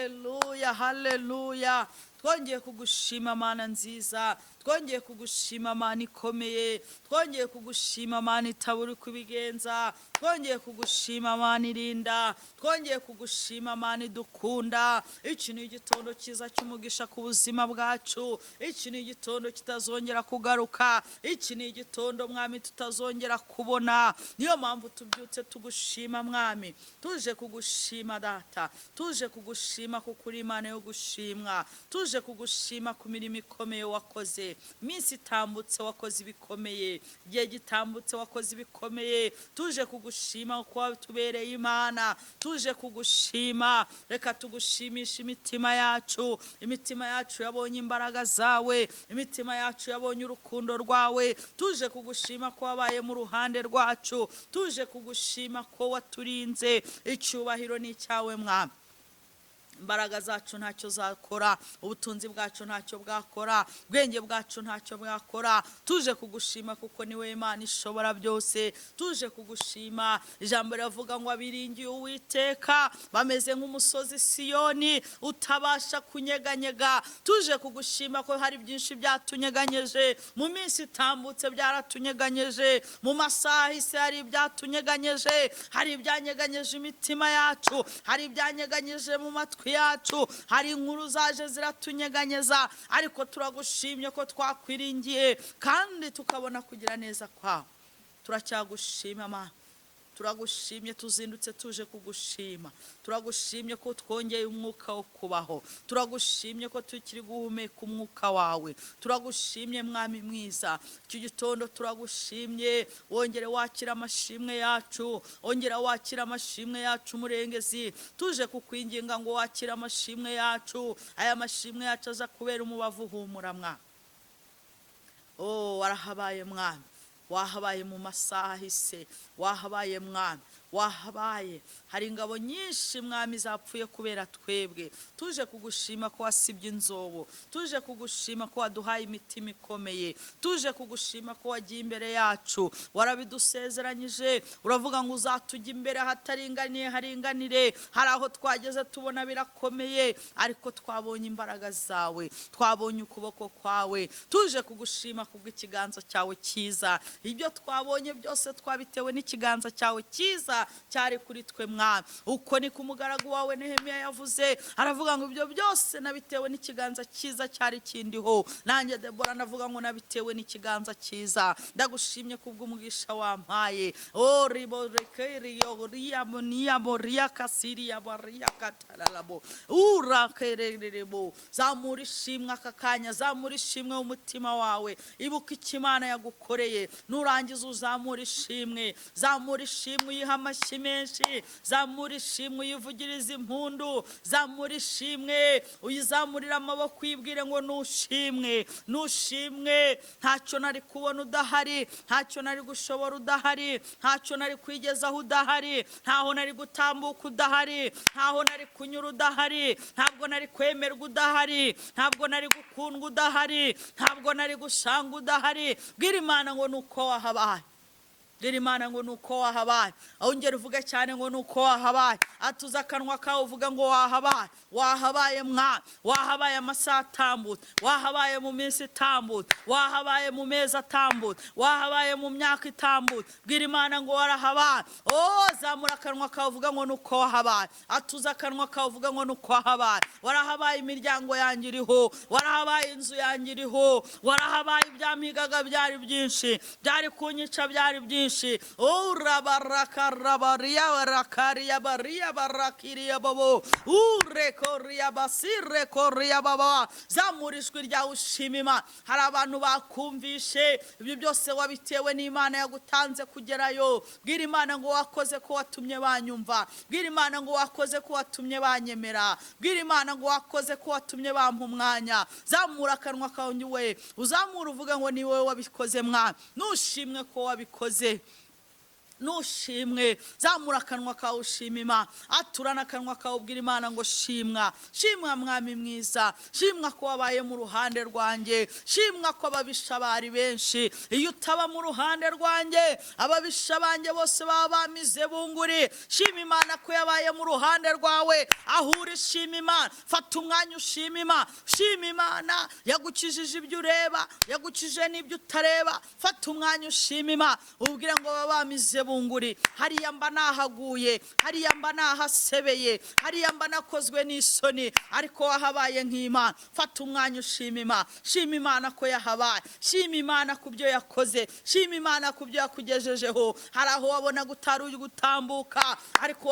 Haleluya, haleluya. Twongeye kugushima, Mana nziza. Twongeye kugushima, Mana ikomeye. Twongeye kugushima, Mana itabura uko ibigenza. Twongeye kugushima, Mana irinda. Twongeye kugushima, Mana idukunda. Iki ni igitondo cyiza cy'umugisha ku buzima bwacu. Iki ni igitondo kitazongera kugaruka. Iki ni igitondo, Mwami, tutazongera kubona. Niyo mpamvu tubyutse tugushima, Mwami. Tuje kugushima, Data. Tuje kugushima kuko uri Imana yo gushimwa. Tuje kugushima ku mirimo ikomeye wakoze. Iminsi itambutse wakoze ibikomeye, igihe gitambutse wakoze ibikomeye. Tuje kugushima kuko watubereye Imana. Tuje kugushima. Reka tugushimishe imitima yacu. Imitima yacu yabonye imbaraga zawe, imitima yacu yabonye urukundo rwawe. Tuje kugushima ko wabaye mu ruhande rwacu. Tuje kugushima ko waturinze. Icyubahiro ni icyawe, Mwami. Imbaraga zacu ntacyo zakora, ubutunzi bwacu ntacyo bwakora, ubwenge bwacu ntacyo bwakora. Tuje kugushima kuko niwe Imana ishobora byose. Tuje kugushima. Ijambo riravuga ngo abiringiye Uwiteka bameze nk'umusozi Siyoni utabasha kunyeganyega. Tuje kugushima ko hari byinshi byatunyeganyije mu minsi itambutse, byaratunyeganyeje mu masaha isi. Hari ibyatunyeganyije, hari ibyanyeganyeje imitima yacu, hari ibyanyeganyeje mu matwi yacu, hari inkuru zaje ziratunyeganyeza. Ariko turagushimye ko twakwiringiye kandi tukabona kugira neza kwawe. Turacyagushima, Mana. Turagushimye, tuzindutse tuje kugushima. Turagushimye ko twongeye umwuka wo kubaho. Turagushimye ko tukiri guhumeka umwuka wawe. Turagushimye, Mwami mwiza. Iki gitondo turagushimye. Wongere wakira amashimwe yacu, wongera wakira amashimwe yacu, Murengezi. Tuje kukwinginga ngo wakire amashimwe yacu. Aya mashimwe yacu aza kubera umubavu uhumura, mwa. Oh, warahabaye, Mwami. Wahabaye mu masaha ahise, wahabaye, Mwami, wahabaye. Hari ingabo nyinshi, Mwami, zapfuye kubera twebwe. Tuje kugushima ko wasibye inzobo. Tuje kugushima ko waduhaye imitima ikomeye. Tuje kugushima ko wagiye imbere yacu. Warabidusezeranyije, uravuga ngo uzatujya imbere ahataringaniye haringanire. Hari aho twageze tubona birakomeye, ariko twabonye imbaraga zawe, twabonye ukuboko kwawe. Tuje kugushima kubw'ikiganza cyawe cyiza. Ibyo twabonye byose twabitewe n'ikiganza cyawe cyiza cyari kuri twe, Mwami. Uko ni ku mugaragu wawe Nehemiya yavuze, aravuga ngo ibyo byose nabitewe n'ikiganza cyiza cyari kindiho. Nanjye Debora navuga ngo nabitewe n'ikiganza cyiza. Ndagushimye kubw'umugisha wampaye. O ribo rekeriyo riyamo niyamo riyakasiriya bariyakatararabo urakererebo. Zamura ishimwe aka kanya, zamura ishimwe mu mutima wawe. Ibuka icyo Imana yagukoreye, nurangiza uzamura ishimwe. Zamura ishimwe uyiha amashyi menshi, zamura ishimwe uyivugirize impundu, zamura ishimwe uyizamurire amaboko, uyibwire ngo nushimwe, nushimwe. Ntacyo nari kubona udahari, ntacyo nari gushobora udahari, ntacyo nari kwigezaho udahari, ntaho nari gutambuka udahari, ntaho nari kunyura udahari, ntabwo nari kwemerwa udahari, ntabwo nari gukundwa udahari, ntabwo nari gushanga udahari. Bwira Imana ngo nuko wahabaye. Bwira Imana ngo nuko wahabaye. Ongera uvuge cyane ngo nuko wahabaye. Atuza akanwa kawe uvuga ngo wahabaye. Wahabaye, mwa. Wahabaye amasaha atambutse, wahabaye mu minsi itambutse, wahabaye mu mezi atambutse, wahabaye mu myaka itambutse. Bwira Imana ngo warahabaye. Oh, zamura akanwa kawe uvuga ngo nuko wahabaye. Atuza akanwa kawe uvuga ngo nuko wahabaye. Warahabaye, imiryango yanjye iriho. Warahabaye, inzu yanjye iriho. Warahabaye, ibyampigaga byari byinshi, byari kunyica byari byinshi. Urabarakarabaria rakaria baria barakiriya babo urekoria basirekoria baba. Zamura ijwi ryawe ushima Imana. Hari abantu bakumvishe. Ibyo byose wabitewe n'Imana yagutanze kugerayo. Bwira Imana ngo wakoze ko watumye banyumva. Bwira Imana ngo wakoze ko watumye banyemera. Bwira Imana ngo wakoze ko watumye bampa umwanya. Zamura akanwa kawe we, uzamura uvuga ngo ni wowe wabikoze, mwana. Nushimwe ko wabikoze. Nushimwe. Zamura akanwa kawe ushima Imana, aturana akanwa kawe ubwira Imana ngo: "Shimwa, shimwa Mwami mwiza, shimwa ko wabaye mu ruhande rwanjye, shimwa ko ababisha bari benshi. Iyo utaba mu ruhande rwanjye, ababisha banjye bose baba bamize bunguri." Shima Imana ko yabaye mu ruhande rwawe. Aho uri, shima Imana. Fata umwanya ushima Imana. Shima Imana yagukijije ibyo ureba, yagukijije n'ibyo utareba. Fata umwanya ushima Imana, ubwire ngo: "Baba bamize bunguri, hariya mba nahaguye, hariya mba nahasebeye, hariya mba nakozwe n'isoni, ariko wahabaye nk'Imana." Fata umwanya ushima Imana. Shima Imana ko yahabaye, shima Imana ku byo yakoze, shima Imana ku byo yakugejejeho. Hari aho wabonaga utari uri gutambuka, ariko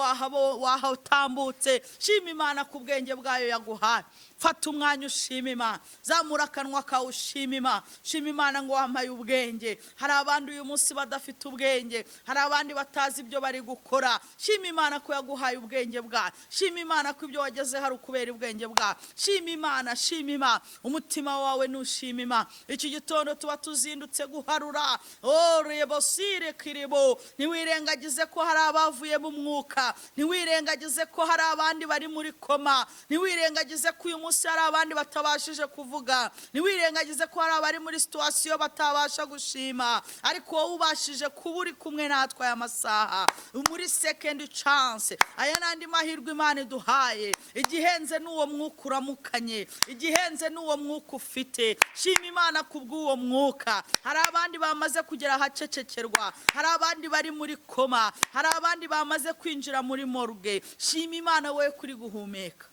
wahatambutse. Shima Imana ku bwenge bwayo yaguhaye. Fata umwanya ushima Imana. Zamura akanwa kawe ushima Imana. Shima Imana ngo: "Wampaye ubwenge." Hari abandi uyu munsi badafite ubwenge, hari abandi batazi ibyo bari gukora. Shima Imana ko yaguhaye ubwenge bwayo. Shima Imana ko ibyo wageze hari ukubera ubwenge bwayo. Shima Imana, shima Imana. Umutima wawe nushima Imana. Iki gitondo tuba tuzindutse guharura orebosire kiribo. Ntiwirengagize ko hari abavuye mu mwuka, ntiwirengagize ko hari abandi bari muri koma, ntiwirengagize ko uyu munsi hari abandi batabashije kuvuga, ntiwirengagize ko hari abari muri situation batabasha gushima. Ariko wowe ubashije kuba uri kumwe natwe aya masaha muri second chance, aya n'andi mahirwe Imana iduhaye. Igihenze n'uwo mwuka uramukanye, igihenze n'uwo mwuka ufite. Shima Imana ku bw'uwo mwuka. Hari abandi bamaze kugera ahacecekerwa, hari abandi bari muri koma, hari abandi bamaze kwinjira muri morgue. Shima Imana wowe kuri guhumeka.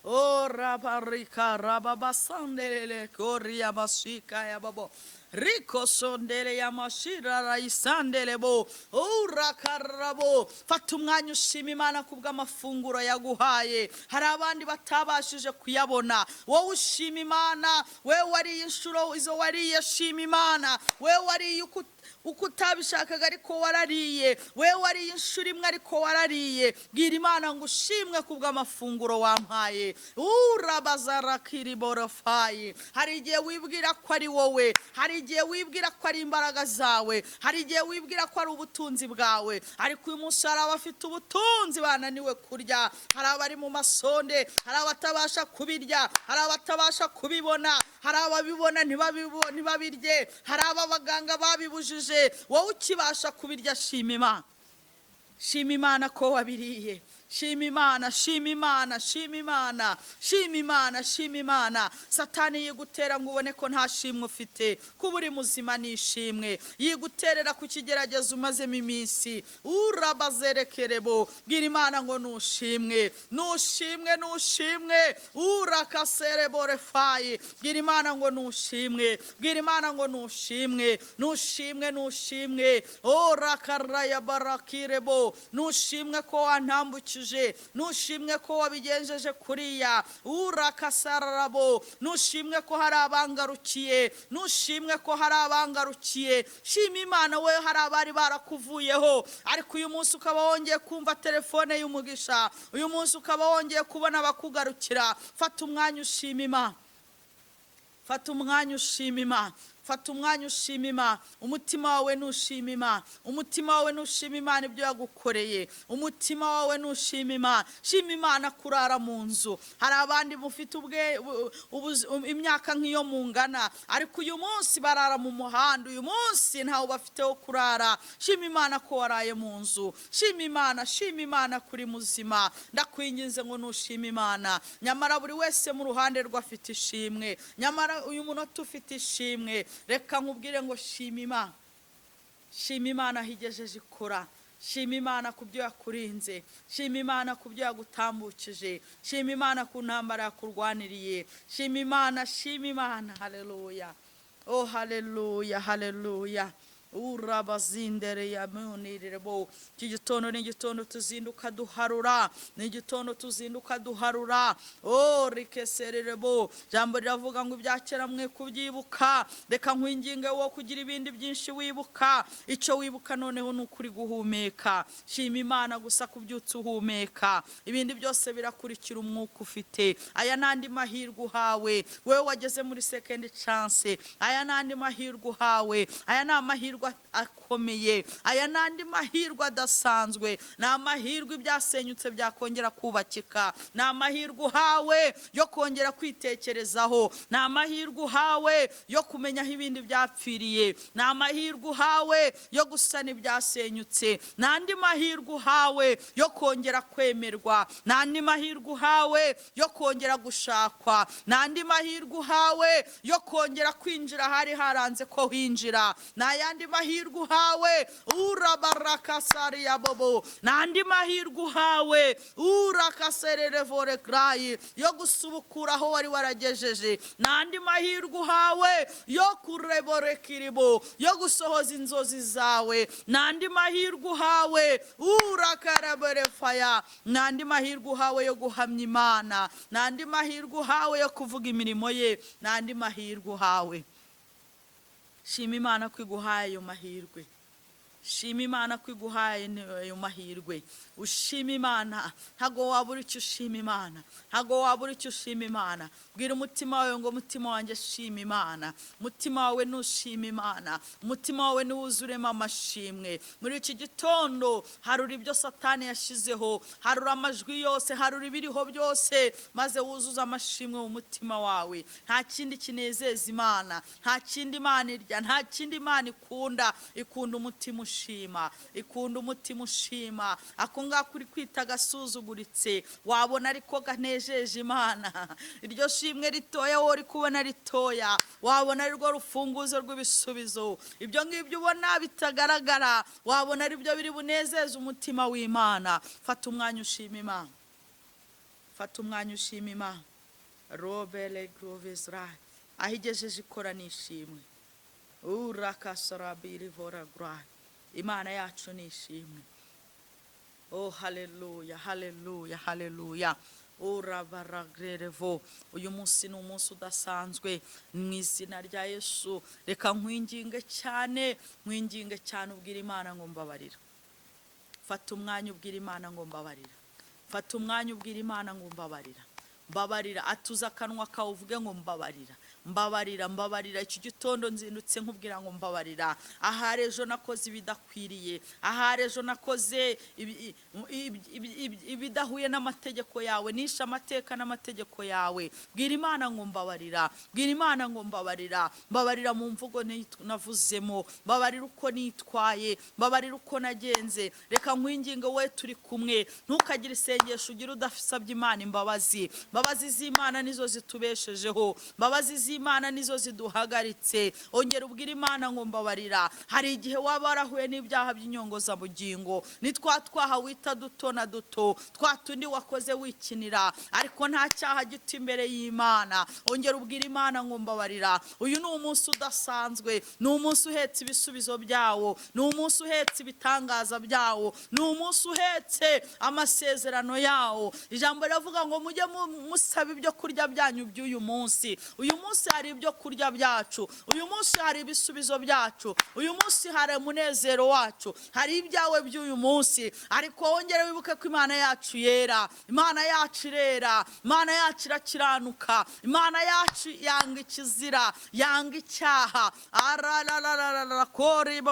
O rabarika rababasandelele koria basika ya babo riko sondere ya mashira rayisandele bo urakarabo. Fata umwanya ushima Imana ku bw'amafunguro yaguhaye. Hari abandi batabashije kuyabona. Wowe ushima Imana. Wewe wariye inshuro izo wariye, shima Imana. Wewe wariye uko utabishakaga, ariko warariye. Wewe wariye inshuro imwe, ariko warariye. Bwira Imana ngo: "Ushimwe ku bw'amafunguro wampaye." Urabazarakiriborofayi. Hari igihe wibwira ko ari wowe, hari igihe wibwira ko ari imbaraga zawe, hari igihe wibwira ko ari ubutunzi bwawe, ariko uyu munsi hari abafite ubutunzi bananiwe kurya, hari abari mu masonde, hari abatabasha kubirya, hari abatabasha kubibona, hari ababibona ntibabirye, hari ababaganga babibujije. Wowe ukibasha kubirya, shima Imana. Shima Imana ko wabiriye. Shima Imana, shima Imana, shima Imana, shima Imana, shima Imana. Satani yigutera ngo ubone ko nta shimwe ufite. Kuba uri muzima ni ishimwe. Yiguterera ku kigeragezo umazemo iminsi. Urabazerekerebo. Bwira Imana ngo: "Nushimwe, nushimwe, nushimwe." Urakasereborefayi. Bwira Imana ngo: "Nushimwe." Bwira Imana ngo: "Nushimwe, nushimwe, nushimwe." Orakaraya barakirebo. Nushimwe ko wantambukije, nushimwe ko wabigenjeje kuriya. Urakasararabo. Nushimwe ko hari abangarukiye, nushimwe ko hari abangarukiye. Shima Imana we. Hari abari barakuvuyeho, ariko uyu munsi ukaba wongeye kumva telefone y'umugisha, uyu munsi ukaba wongeye kubona abakugarukira. Fata umwanya ushima Imana. Fata umwanya ushima Imana. Fata umwanya ushima Imana. Umutima wawe nushima Imana. Umutima wawe nushima Imana ibyo yagukoreye. Umutima wawe nushima Imana. Shima Imana kurara mu nzu. Hari abandi mufite imyaka nk'iyo mungana, ariko uyu munsi barara mu muhanda, uyu munsi ntawe bafite wo kurara. Shima Imana ko waraye mu nzu. Shima Imana, shima Imana kuri muzima. Ndakwinginze ngo nushima Imana. Nyamara buri wese mu ruhande rwe afite ishimwe. Nyamara uyu munota ufite ishimwe. Reka nkubwire ngo shima Imana. Shima Imana aho igejeje ikora. Shima Imana ku byo yakurinze. Shima Imana ku byo yagutambukije. Shima Imana ku ntambara yakurwaniriye. Shima Imana, shima Imana. Haleluya, oh haleluya, haleluya. Urabazindere yamunirebo. Iki gitondo ni igitondo tuzinduka duharura, ni igitondo tuzinduka duharura. Oh rikesererebo. Jambo riravuga ngo: "Ibya kera mwe kubyibuka." Reka nkwinginge wo kugira ibindi byinshi wibuka. Icyo wibuka noneho ni ukuri guhumeka. Shima Imana gusa kubyutsa uhumeka, ibindi byose birakurikira. Umwuka ufite, aya n'andi mahirwe uhawe. Wowe wageze muri second chance, aya n'andi mahirwe uhawe, aya ni amahirwe. mahirwe akomeye, aya ni andi mahirwe adasanzwe, ni amahirwe ibyasenyutse byakongera kubakika, ni amahirwe uhawe yo kongera kwitekerezaho, ni amahirwe uhawe yo kumenya aho ibindi byapfiriye, ni amahirwe uhawe yo gusana ibyasenyutse, ni andi mahirwe uhawe yo kongera kwemerwa, ni andi mahirwe uhawe yo kongera gushakwa, ni andi mahirwe uhawe yo kongera kwinjira ahari haranze ko winjira, ni ayandi mahirwe uhawe urabarakasariya bobo, ni andi mahirwe uhawe urakasererevore krayi yo gusubukura aho wari waragejeje, ni andi mahirwe uhawe yo kureborekiribo, yo gusohoza inzozi zawe, ni andi mahirwe uhawe urakaraberefaya, ni andi mahirwe uhawe yo guhamya Imana, ni andi mahirwe uhawe yo kuvuga imirimo ye, ni andi mahirwe uhawe. Shima Imana ko iguhaye ayo mahirwe. Shima Imana ko iguhaye ayo mahirwe. Ushima Imana, ntabwo wabura icyo ushima Imana, ntabwo wabura icyo ushima Imana. Bwira umutima wawe ngo mutima wanjye shima Imana, umutima wawe nushima Imana, umutima wawe niwuzuremo amashimwe. Muri iki gitondo harura ibyo Satani yashyizeho, harura amajwi yose, harura ibiriho byose, maze wuzuze amashimwe mu mutima wawe. Nta kindi kinezeza Imana, nta kindi Imana irya, nta kindi Imana ikunda, ikunda umutima ushima, ikunda umutima ushima. Ako ngako uri kwita gasuzuguritse, wabona ariko kanejeje Imana. Iryo shimwe ritoya wowe uri kubona ritoya, wabona ari rwo rufunguzo rw'ibisubizo. Ibyo ngibyo ubona bitagaragara, wabona ari byo biri bunezeze umutima w'Imana. Fata umwanya ushima Imana, fata umwanya ushima Imana. Robele grovezra, aho igejeje ikora nishimwe. Urakasarabiri vora gra, Imana yacu ni ishimwe. Oh haleluya, haleluya, haleluya. Urabaragerevo. Uyu munsi ni umunsi udasanzwe mu izina rya Yesu. Reka nkwinginge cyane, nkwinginge cyane, ubwira Imana ngo mbabarira. Fata umwanya ubwira Imana ngo mbabarira. Fata umwanya ubwira Imana ngo mbabarira. Mbabarira, atuza akanwa kawe uvuge ngo mbabarira, mbabarira, mbabarira. Iki gitondo nzindutse nkubwira ngo mbabarira. Ahari ejo nakoze ibidakwiriye, ahari ejo nakoze ibidahuye n'amategeko yawe, nishe amateka n'amategeko yawe. Bwira Imana ngo mbabarira, bwira Imana ngo mbabarira. Mbabarira mu mvugo navuzemo, mbabarira uko nitwaye, mbabarira uko nagenze. Reka nkwinginge we turi kumwe, ntukagire isengesho ugira udasabye Imana imbabazi. Imbabazi z'Imana nizo zitubeshejeho, imbabazi z'Imana nizo ziduhagaritse. Ongera ubwire Imana ngo mbabarira. Hari igihe waba warahuye n'ibyaha by'inyongozabugingo, ni twa twaha wita duto na duto, twa tundi wakoze wikinira, ariko nta cyaha gito imbere y'Imana. Ongera ubwire Imana ngo mbabarira. Uyu ni umunsi udasanzwe, ni umunsi uhetse ibisubizo byawo, ni umunsi uhetse ibitangaza byawo, ni umunsi uhetse amasezerano yawo. Ijambo riravuga ngo mujye musaba ibyo kurya byanyu by'uyu munsi. Uyu munsi hari ibyo kurya byacu, uyu munsi hari ibisubizo byacu, uyu munsi hari umunezero wacu, hari ibyawe by'uyu munsi. Ariko wongere wibuke ko Imana yacu yera, Imana yacu irera, Imana yacu irakiranuka, Imana yacu yanga ikizira, yanga icyaha. Ararararara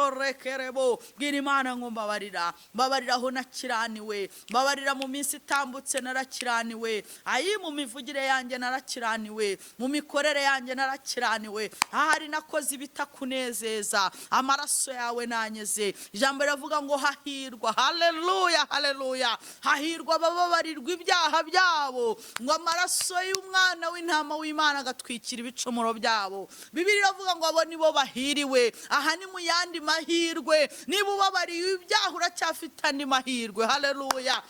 koriborekerebo. Bwira Imana ngo mbabarira, mbabarira aho nakiraniwe, mbabarira mu minsi itambutse narakiraniwe, ayi mu mivugire yanjye narakiraniwe, mu mikorere yanjye narakiraniwe, ahari nakoze ibitakunezeza, amaraso yawe nanyeze. Ijambo riravuga ngo hahirwa, haleluya, haleluya, hahirwa abababarirwa ibyaha byabo, ngo amaraso y'umwana w'intama w'Imana agatwikira ibicumuro byabo. Bibiliya iravuga ngo abo nibo bahiriwe. Aha ni mu yandi mahirwe, niba ubabariwe ibyaha uracyafite andi mahirwe. Haleluya.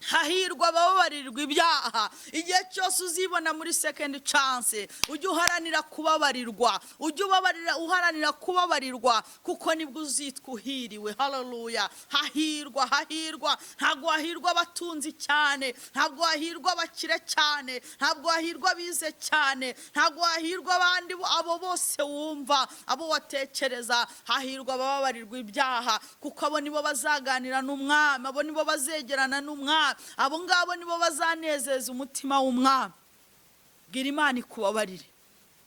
Hahirwa abababarirwa ibyaha. Igihe cyose uzibona muri second chance, ujye uharanira kubabarirwa, ujye uharanira kubabarirwa, kuko nibwo uzitwa uhiriwe. Haleluya. Hahirwa, hahirwa. Ntabwo hahirwa abatunzi cyane, ntabwo hahirwa abakire cyane, ntabwo hahirwa abize cyane, ntabwo hahirwa abandi abo bose wumva, abo watekereza. Hahirwa abababarirwa ibyaha, kuko abo nibo bazaganira n'umwami, abo nibo bazegerana n'umwami, abo ngabo nibo bazanezeza umutima w'umwami. Bwira Imana ikubabarire,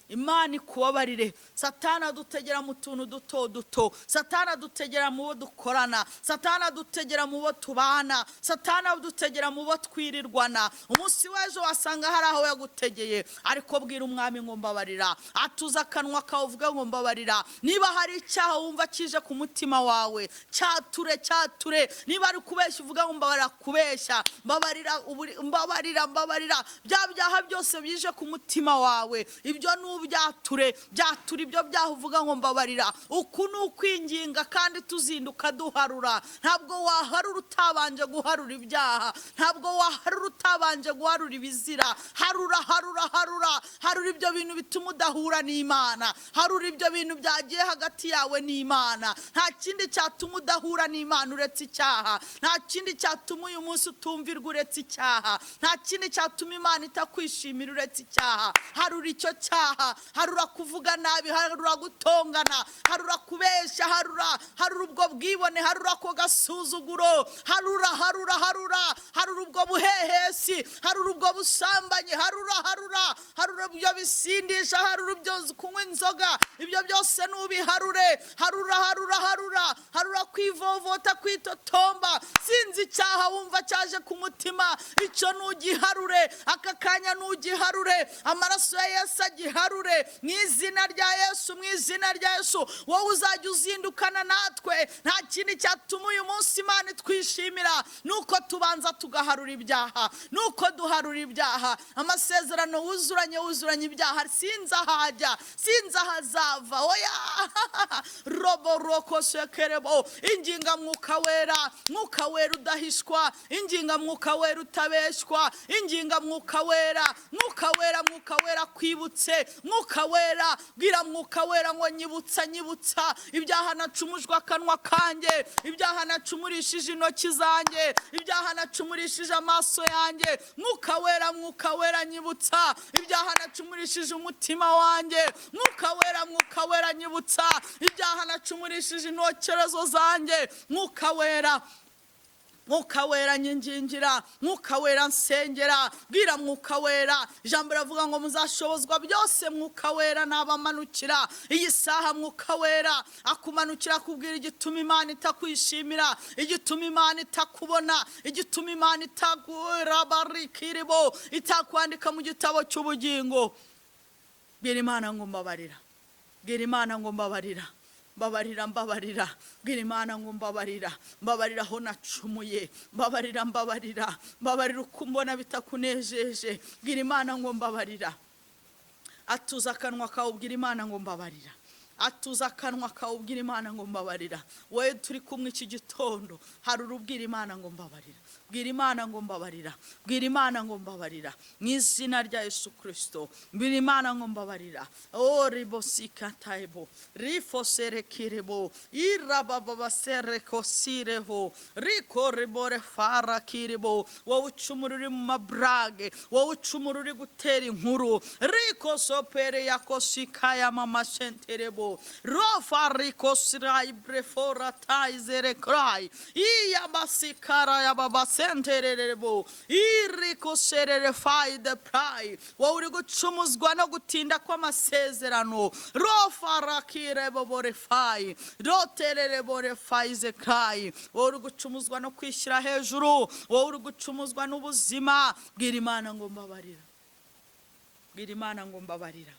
Imana ikubabarire. Satana adutegera mu tuntu duto duto, Satana adutegera mu bo dukorana, Satana adutegera mu bo tubana, Satana adutegera mu bo twirirwana. Umunsi w'ejo wasanga hari aho yagutegeye, ariko bwira Umwami ngo mbabarira. Atuza akanwa kawe uvuge ngo mbabarira. Niba hari icyaha wumva kije ku mutima wawe, cyature, cyature. Niba ari kubeshya, uvuga ngo mbabarira kubeshya, mbabarira, mbabarira, mbabarira. Bya byaha byose bije ku mutima wawe, ibyo n'ubyature, byature ibyo byaha, uvuga ngo mbabarira. Uku ni ukwinginga kandi tuzinduka duharura. Ntabwo waharura utabanje guharura ibyaha, ntabwo waharura utabanje guharura ibizira. Harura, harura, harura, harura ibyo bintu bituma udahura n'Imana, harura ibyo bintu byagiye hagati yawe n'Imana. Nta kindi cyatuma udahura n'Imana uretse icyaha. Nta kindi cyatuma uyu munsi utumvirwa uretse icyaha. Nta kindi cyatuma Imana itakwishimira uretse icyaha. Harura icyo cyaha, harura kuvuga nabi, harura gutongana, harura kubeshya, harura, harura ubwo bwibone, harura ako gasuzuguro, harura, harura, harura, harura ubwo buhehesi, harura ubwo busambanyi, harura, harura, harura ibyo bisindisha, harura ibyo kunywa inzoga. Ibyo byose nubiharure. Harura, harura, harura, harura kwivovota, kwitotomba. Sinzi icyaha wumva cyaje ku mutima, icyo nugiharure aka kanya, nugiharure. Amaraso ya Yesu agiharure mu izina rya Yesu, mu izina rya Yesu. Wowe uzajya uzindukana natwe, nta kindi cyatuma uyu munsi Imana itwishimira nuko tubanza tugaharura ibyaha, nuko duharura ibyaha. Amasezerano wuzuranye, wuzuranye ibyaha, sinzi ahajya, sinzi ahazava. Oya, robo roko sekerebo. Inginga Mwuka Wera, Mwuka Wera udahishwa. Inginga Mwuka Wera utabeshwa. Inginga Mwuka Wera, Mwuka Wera, Mwuka Wera kwibutse. Mwuka Wera, bwira Mwuka Wera ngo nyibutsa, nyibutsa ibyaha nacumujwe akanwa kanjye, ibyaha nacumurishije intoki zanjye, ibyaha nacumurishije amaso yanjye. Mwuka Wera, Mwuka Wera, nyibutsa ibyaha nacumurishije umutima wanjye. Mwuka Wera, Mwuka Wera, nyibutsa ibyaha nacumurishije intokerezo zanjye. Mwuka Wera, Mwuka Wera, nyingingira. Mwuka Wera, nsengera. Bwira Mwuka Wera. Ijambo riravuga ngo muzashobozwa byose Mwuka Wera nabamanukira. Iyi saha Mwuka Wera akumanukira, akubwira igituma Imana itakwishimira, igituma Imana itakubona, igituma Imana itagurabarikiribo, itakwandika mu gitabo cy'ubugingo. Bwira Imana ngo mbabarira. Bwira Imana ngo mbabarira, mbabarira, mbabarira. Bwira Imana ngo mbabarira, mbabarira aho nacumuye, mbabarira, mbabarira, mbabarira uko mbona bitakunejeje. Bwira Imana ngo mbabarira. Atuza akanwa kawe, ubwira Imana ngo mbabarira. Atuza akanwa kawe, ubwira Imana ngo mbabarira. Wowe turi kumwe iki gitondo, hari urubwira Imana ngo mbabarira. Bwira Imana ngo mbabarira. Bwira Imana ngo mbabarira mu izina rya Yesu Kirisito. Bwira Imana ngo mbabarira. O ribosikatayebo rifoserekirebo irabababaserekosireho riko ribore farakiribo. Wowe ucumura uri mu maburage, wowe ucumura uri gutera inkuru, riko sopere yakosikaya mama senterebo rofa riko sirai brefora taizerekrai iyabasikara yababasentererebo iriko serere faide prai. Wowe uri gucumuzwa no gutinda kw'amasezerano, rofa rakirebo borefai roterere borefai zekai. Wowe uri gucumuzwa no kwishyira hejuru, wowe uri gucumuzwa n'ubuzima, bwira Imana ngo mbabarira. Bwira Imana ngo mbabarira.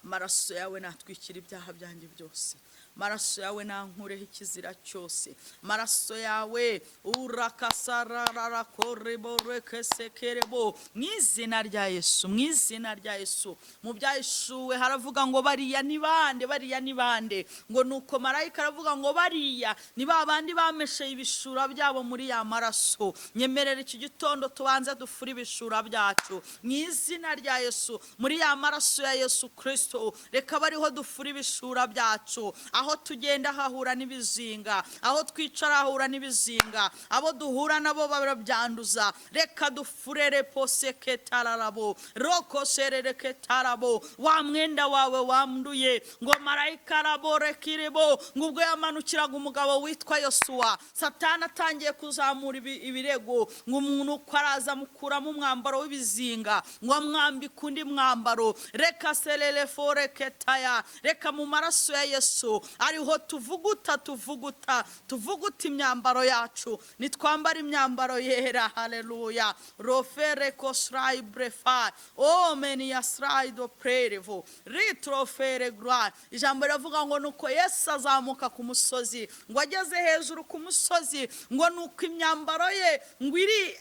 Amaraso yawe natwikira ibyaha byanjye byose. Amaraso yawe nankureho ikizira cyose. Amaraso yawe urakasarararakoreborekesekerebo mu izina rya Yesu, mu izina rya Yesu. Mu Byahishuwe haravuga ngo bariya ni bande? Bariya ni bande? Ngo nuko marayika aravuga ngo bariya ni ba bandi bamesheye ibishura byabo muri ya maraso. Nyemerera iki gitondo tubanze dufure ibishura byacu mu izina rya Yesu, muri ya maraso ya Yesu Kirisito. Reka bariho dufure ibishura byacu. Aho Aho tugenda hahura n'ibizinga, aho twicara hahura n'ibizinga, abo duhura nabo barabyanduza. Reka dufurere poseketararabo rokoserereketarabo wa mwenda wawe wanduye. Ngo marayika raborekirebo, ngo ubwo yamanukiraga umugabo witwa Yosuwa, Satani atangiye kuzamura ibirego, ngo umuntu uko araza amukuramo umwambaro w'ibizinga, ngo amwambike undi mwambaro. Reka sereleforeketaya, reka mu maraso ya Yesu ariho tuvuguta, tuvuguta, tuvuguta imyambaro yacu, nitwambara imyambaro yera. Haleluya. Rofere kosrai brefa omeni yasraido prerevo ritrofere gloire. Ijambo riravuga ngo nuko Yesu azamuka ku musozi, ngo ageze hejuru ku musozi, ngo nuko imyambaro ye ngo iri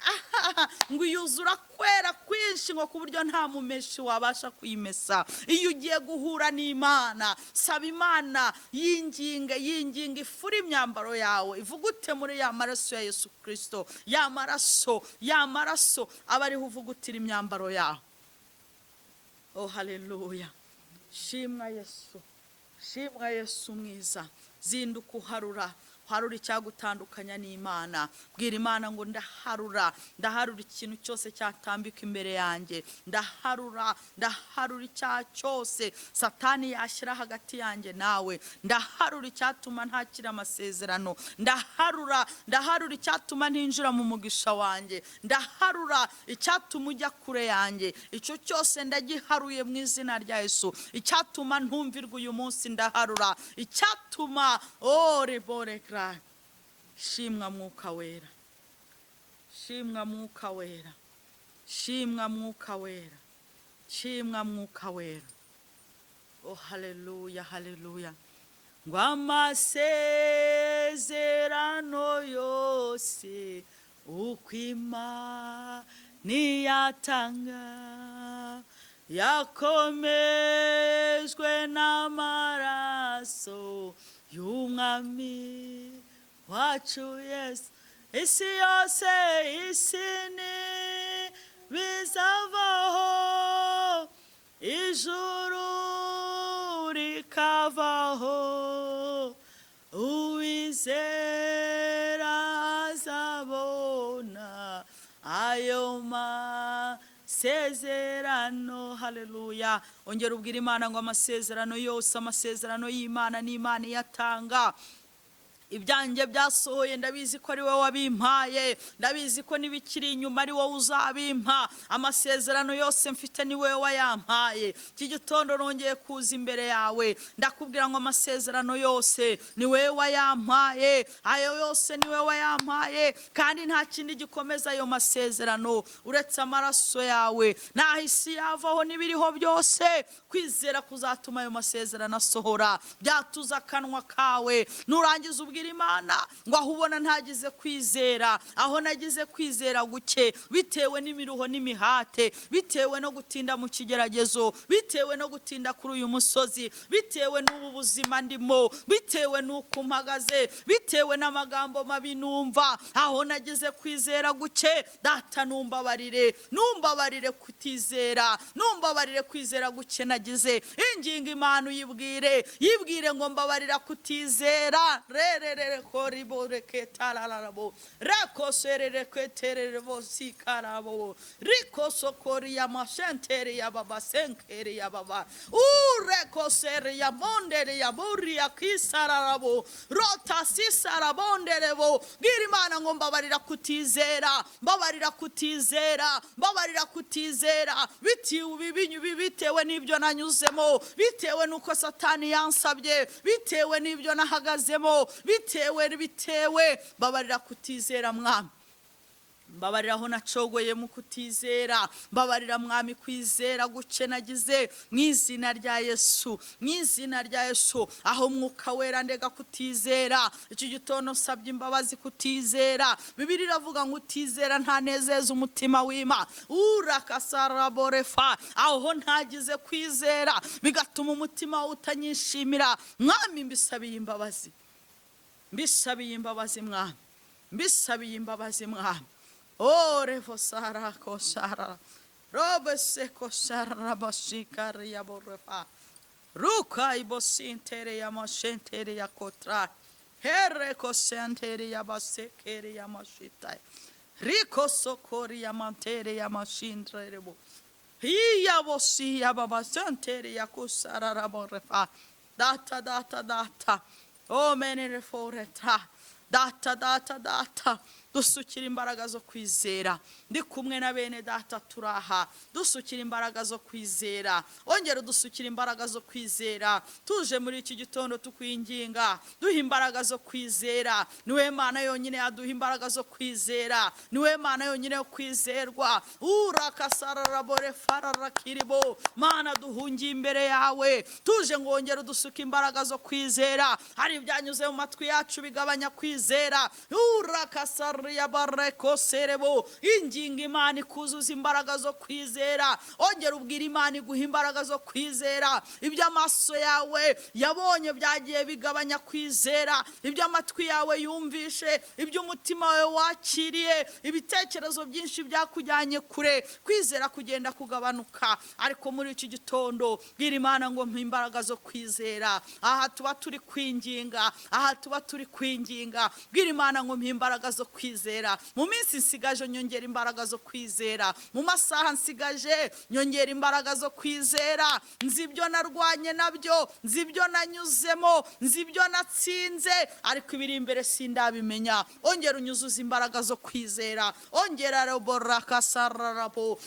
ngo yuzura kwera kwinshi, ngo ku buryo nta mumeshi wabasha kuyimesa. Iyo ugiye guhura n'Imana, saba Imana, yinginge, yinginge ifure imyambaro yawe, ivugute muri ya maraso ya Yesu Kirisito. Ya maraso, ya maraso aba ariho uvugutira imyambaro yawe. Oh haleluya! Shimwa Yesu, shimwa Yesu mwiza. Zinduka uharura, harura icyagutandukanya n'Imana. Bwira Imana ngo ndaharura, ndaharura ikintu cyose cyatambika imbere yanjye, ndaharura, ndaharura icyaha cyose Satani yashyira hagati yanjye nawe, ndaharura icyatuma ntakira amasezerano, ndaharura, ndaharura icyatuma ntinjira mu mugisha wanjye, ndaharura icyatuma ujya kure yanjye. Icyo cyose ndagiharuye mu izina rya Yesu. Icyatuma ntumvirwa uyu munsi ndaharura, icyatuma ore bore. Shimwa Mwuka Wera, shimwa Mwuka Wera, shimwa Mwuka Wera, shimwa Mwuka Wera. Oh haleluya, haleluya. Ngo amasezerano yose uko Imana iyatanga yakomejwe n'amaraso y'Umwami wacu Yesu. Isi yose, isi ni bizavaho, ijuru rikavaho, uwizera azabona ayo masezerano. Haleluya. Ongera ubwira Imana ngo amasezerano yose, amasezerano y'Imana n'Imana iyatanga. Ibyanjye byasohoye, ndabizi ko ari wowe wabimpaye, ndabizi ko n'ibikiri inyuma ari wowe uzabimpa. Amasezerano yose mfite ni wowe wayampaye. Iki gitondo nongeye kuza imbere yawe, ndakubwira ngo amasezerano yose ni wowe wayampaye, ayo yose ni wowe wayampaye, kandi nta kindi gikomeza ayo masezerano uretse amaraso yawe. Naho isi yavaho n'ibiriho byose, kwizera kuzatuma ayo masezerano asohora. Byatuza akanwa kawe, nurangiza ubwira Imana ngo aho ubona ntagize kwizera, aho nagize kwizera guke bitewe n'imiruho n'imihate, bitewe no gutinda mu kigeragezo, bitewe no gutinda kuri uyu musozi, bitewe n'ubu buzima ndimo, bitewe n'uko mpagaze, bitewe n'amagambo mabi numva, aho nagize kwizera guke, Data numbabarire, numbabarire kutizera, numbabarire kwizera guke nagize. Ingingo Imana uyibwire, yibwire ngo mbabarira kutizera. Rere koriboreketararabo rekoserereketererebo sikarabo rikosokoriya mashentere baba senkere ya baba urekosere ya mondere ya buriya kisararabo rotasisarabonderebo. Bwira Imana ngo mbabarira kutizera, mbabarira kutizera, mbabarira kutizera, bitewe n'ibyo nanyuzemo, bitewe n'uko Satani yansabye, bitewe n'ibyo nahagazemo, bitewe, mbabarira kutizera Mwami, mbabarira aho nacogoye mu kutizera, mbabarira Mwami kwizera guke nagize, mu izina rya Yesu, mu izina rya Yesu. Aho Mwuka Wera ndega kutizera, iki gitondo nsabye imbabazi kutizera. Bibiliya iravuga ngo utizera ntanezeza umutima w'Imana. Urakasaraborefa, aho ntagize kwizera bigatuma umutima utanyishimira, Mwami mbisabiye imbabazi, mbisabiye imbabazi Mwami, mbisabiye imbabazi Mwami. Oh revo sara kosara robe seko sara bashikari ya borefa. Ruka ibosintere yamashentere ya kotra. Hereko sentere yabasekere yamashitaya. Riko sokori yamantere yamashindrebo. Hiya bosi yababasentere yakusararaborefa. Data, data, data. Oh menere foreta. Data, data, data. Dusukira imbaraga zo kwizera. Ndi kumwe na bene data turaha. Dusukira imbaraga zo kwizera. Ongera udusukira imbaraga zo kwizera. Tuje muri iki gitondo tukwinginga. Duha imbaraga zo kwizera. Niwe Mana yonyine yaduha imbaraga zo kwizera. Niwe Mana yonyine yo kwizerwa. Urakasararabore fararakiribo. Mana, duhungiye imbere yawe. Tuje ngo wongere udusuke imbaraga zo kwizera. Hari ibyanyuze mu matwi yacu bigabanya kwizera. Urakasariya bareko serebo. Inginga Imana ikuzuza imbaraga zo kwizera. Ongera ubwira Imana iguha imbaraga zo kwizera. Ibyo amaso yawe yabonye byagiye bigabanya kwizera, ibyo amatwi yawe yumvishe, ibyo umutima wawe wakiriye, ibitekerezo byinshi byakujyanye kure, kwizera kugenda kugabanuka. Ariko muri iki gitondo bwira Imana ngo mpa imbaraga zo kwizera. Aha tuba turi kwinginga, aha tuba turi kwinginga. Bwira Imana ngo mpa imbaraga zo kwizera. Mu minsi nsigaje nyongera imbaraga zo kwizera, mu masaha nsigaje nyongera imbaraga zo kwizera. Nzi ibyo narwanye nabyo, nzi ibyo nanyuzemo, nzi ibyo natsinze, ariko ibiri imbere sindabimenya. Ongera unyuzuze imbaraga zo kwizera. Ongera roborakasararabo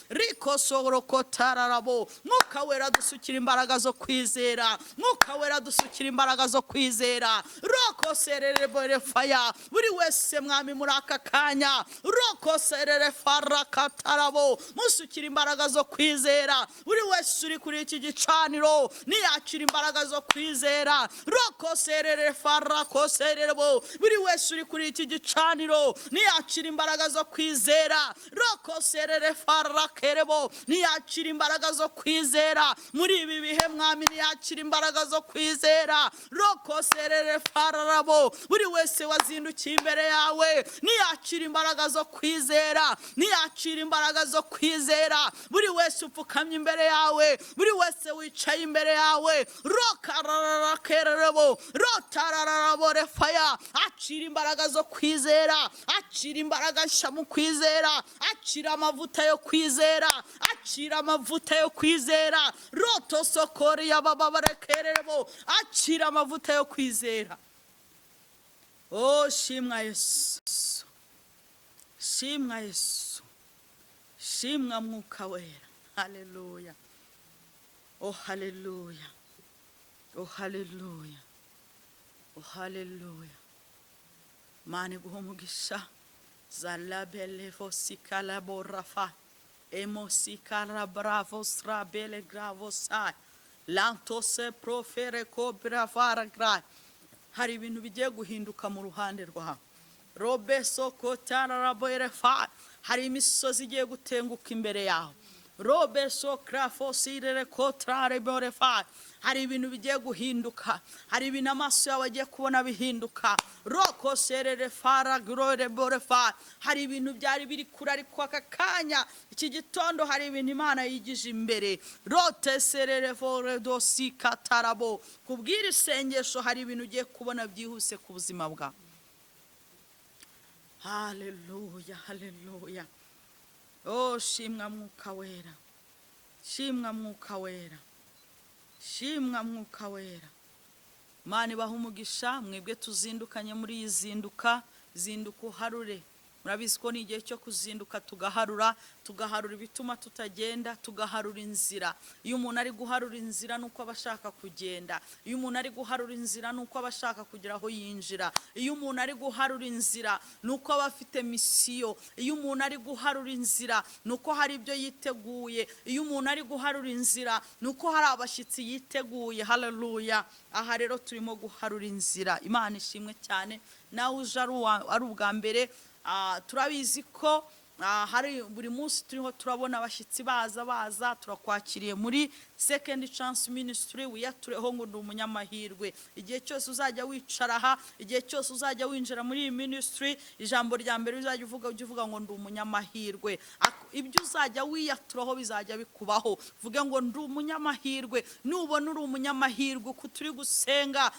rikosorokotararabo. Mwuka Wera dusukira imbaraga zo kwizera. Mwuka Wera dusukira imbaraga zo kwizera. Rokoserereborekaya buri wese, Mwami, muri aka kanya rokoserere farakatarabo, musukira imbaraga zo kwizera. Buri wese uri kuri iki gicaniro niyakira imbaraga zo kwizera. Rokoserere farakosererebo. Buri wese uri kuri iki gicaniro niyakira imbaraga zo kwizera. Rokoserere farakerebo, niyakira imbaraga zo kwizera muri ibi bihe. Mwami, niyakira imbaraga zo kwizera. Rokoserere fararabo. Buri wese wazindukiye imbere yawe niyakira imbaraga zo kwizera, niyakira imbaraga zo kwizera. Buri wese upfukamye imbere yawe, buri wese wicaye imbere yawe, rokararakererebo rotarararabo refaya, akira imbaraga zo kwizera, akira imbaraga nshya mu kwizera, akira amavuta yo kwizera, akira amavuta yo kwizera. Rotosokori yabababarekererebo, akira amavuta yo kwizera. Oh, shimwa Yesu, shimwa Yesu, shimwa Mwuka Wera. Haleluya! Oh haleluya! Oh haleluya! Oh haleluya! Mana iguha umugisha. Zalabelevosikalaborafa emosikalabravostrabele gravosai lantose profere kobravara. Hari ibintu bigiye guhinduka mu ruhande rwawe. Robeso kotararaboerefa. Hari imisozi igiye gutenguka imbere yawe. Robeso krafosirere kotrareborefa. Hari ibintu bigiye guhinduka, hari ibintu amaso yawe agiye kubona bihinduka. Roko serere fara grore borefa. Hari ibintu byari biri kure, ariko aka kanya, iki gitondo, hari ibintu Imana yigije imbere. Rote serere fore dosi katarabo. Kubwira isengesho, hari ibintu ugiye kubona byihuse ku buzima bwawe. Haleluya, haleluya! Oh, shimwa Mwuka Wera, shimwa Mwuka Wera, shimwa Mwuka Wera. Imana ibaha umugisha mwebwe tuzindukanye muri iyi zinduka. Zinduka uharure. Murabizi ko ni igihe cyo kuzinduka tugaharura, tugaharura ibituma tutagenda, tugaharura inzira. Iyo umuntu ari guharura inzira nuko aba ashaka kugenda. Iyo umuntu ari guharura inzira nuko aba ashaka kugira aho yinjira. Iyo umuntu ari guharura inzira nuko aba afite mission. Iyo umuntu ari guharura inzira nuko hari ibyo yiteguye. Iyo umuntu ari guharura inzira nuko hari abashyitsi yiteguye. Haleluya! Aha rero turimo guharura inzira. Imana ishimwe cyane. Nawe uje ari ubwa mbere, turabizi ko Hari buri munsi turiho turabona abashyitsi baza baza. Turakwakiriye muri Second Chance Ministry. Wiyatureho ngo ndi umunyamahirwe. Igihe cyose uzajya wicara aha, igihe cyose uzajya winjira muri iyi ministry, ijambo rya mbere uzajya uvuga, ujye uvuga ngo ndi umunyamahirwe. Ibyo uzajya wiyaturaho bizajya bikubaho. Vuge ngo ndi umunyamahirwe. Nubona uri umunyamahirwe, uko turi gusenga,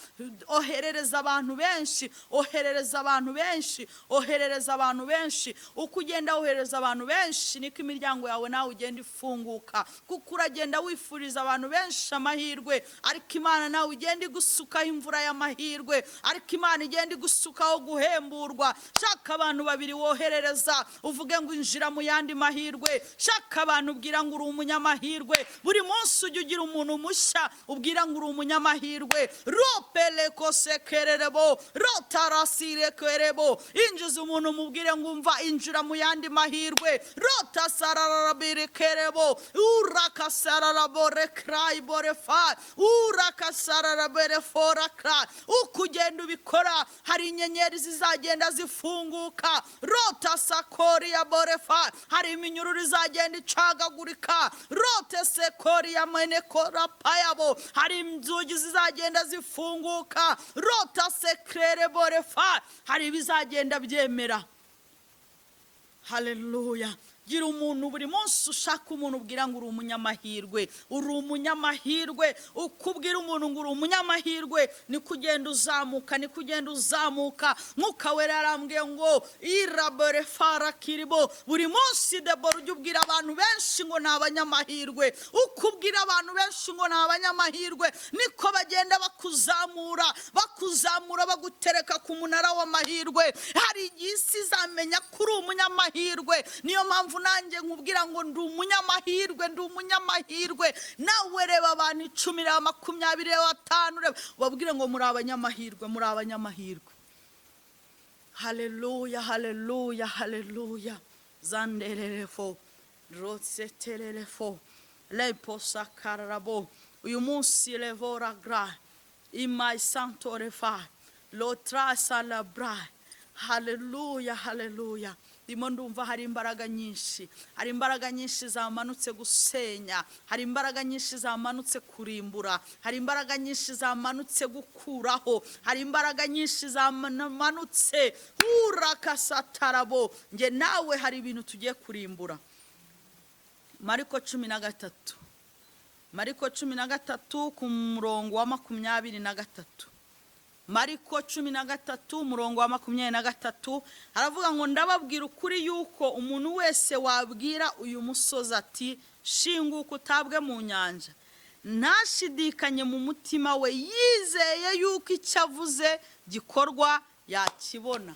oherereza abantu benshi, oherereza abantu benshi, oherereza abantu benshi. Uko ugenda wohereza abantu benshi, niko imiryango yawe nawe ugenda ifunguka, kuko uragenda wifuriza abantu benshi amahirwe, ariko Imana nawe ugenda igusukaho imvura y'amahirwe, ariko Imana igenda igusukaho guhemburwa. Shaka abantu babiri woherereza, uvuge ngo injira mu yandi mahirwe. Shaka abantu ubwira ngo uri umunyamahirwe. Buri munsi ujya ugira umuntu mushya ubwira ngo uri umunyamahirwe. Ropeleko sekererebo rotarasirekerebo. Injiza umuntu, umubwire ngo umva, injira mu yandi mahirwe. Rotasararabirikerebo urakasararaborekrayiborefa urakasararabereforakra. Uko ugenda ubikora, hari inyenyeri zizagenda zifunguka. Rotasakoriya borefa. Hari iminyururu izagenda icagagurika. Rotesekoriya menekora payabo. Hari inzugi zizagenda zifunguka. Rotasekrere borefa. Hari ibizagenda byemera. Haleluya! Gira umuntu buri munsi, ushaka umuntu ubwira ngo uri umunyamahirwe, uri umunyamahirwe. Uko ubwira umuntu ngo uri umunyamahirwe, niko ugenda uzamuka, niko ugenda uzamuka. Mwuka Wera yarambwiye ngo irabore farakiribo. Buri munsi, Debora, ujya ubwira abantu benshi ngo ni abanyamahirwe. Uko ubwira abantu benshi ngo ni abanyamahirwe, niko bagenda bakuzamura, bakuzamura, bagutereka ku munara w'amahirwe. Hari igihe isi izamenya ko uri umunyamahirwe. Niyo mpamvu nanjye nkubwira ngo ndi umunyamahirwe, ndi umunyamahirwe. Nawe reba abantu 10, reba 20, reba 5, reba ubabwire ngo muri abanyamahirwe, muri abanyamahirwe. Haleluya, haleluya, haleluya! Zandererefo rotsetererefo leposakararabo. Uyu munsi levora gra imai santorefa lotrasa labra. Haleluya, haleluya! Ndimo ndumva hari imbaraga nyinshi, hari imbaraga nyinshi zamanutse gusenya, hari imbaraga nyinshi zamanutse kurimbura, hari imbaraga nyinshi zamanutse gukuraho, hari imbaraga nyinshi zamanutse hurakasatarabo. Nge nawe hari ibintu tugiye kurimbura. Mariko 13, Mariko 13 ku murongo wa 23. Mariko 13, umurongo wa 23, haravuga ngo ndababwira ukuri yuko umuntu wese wabwira uyu musozi ati shinguka utabwe mu nyanja, ntashidikanye mu mutima we, yizeye yuko icyo avuze gikorwa, yakibona.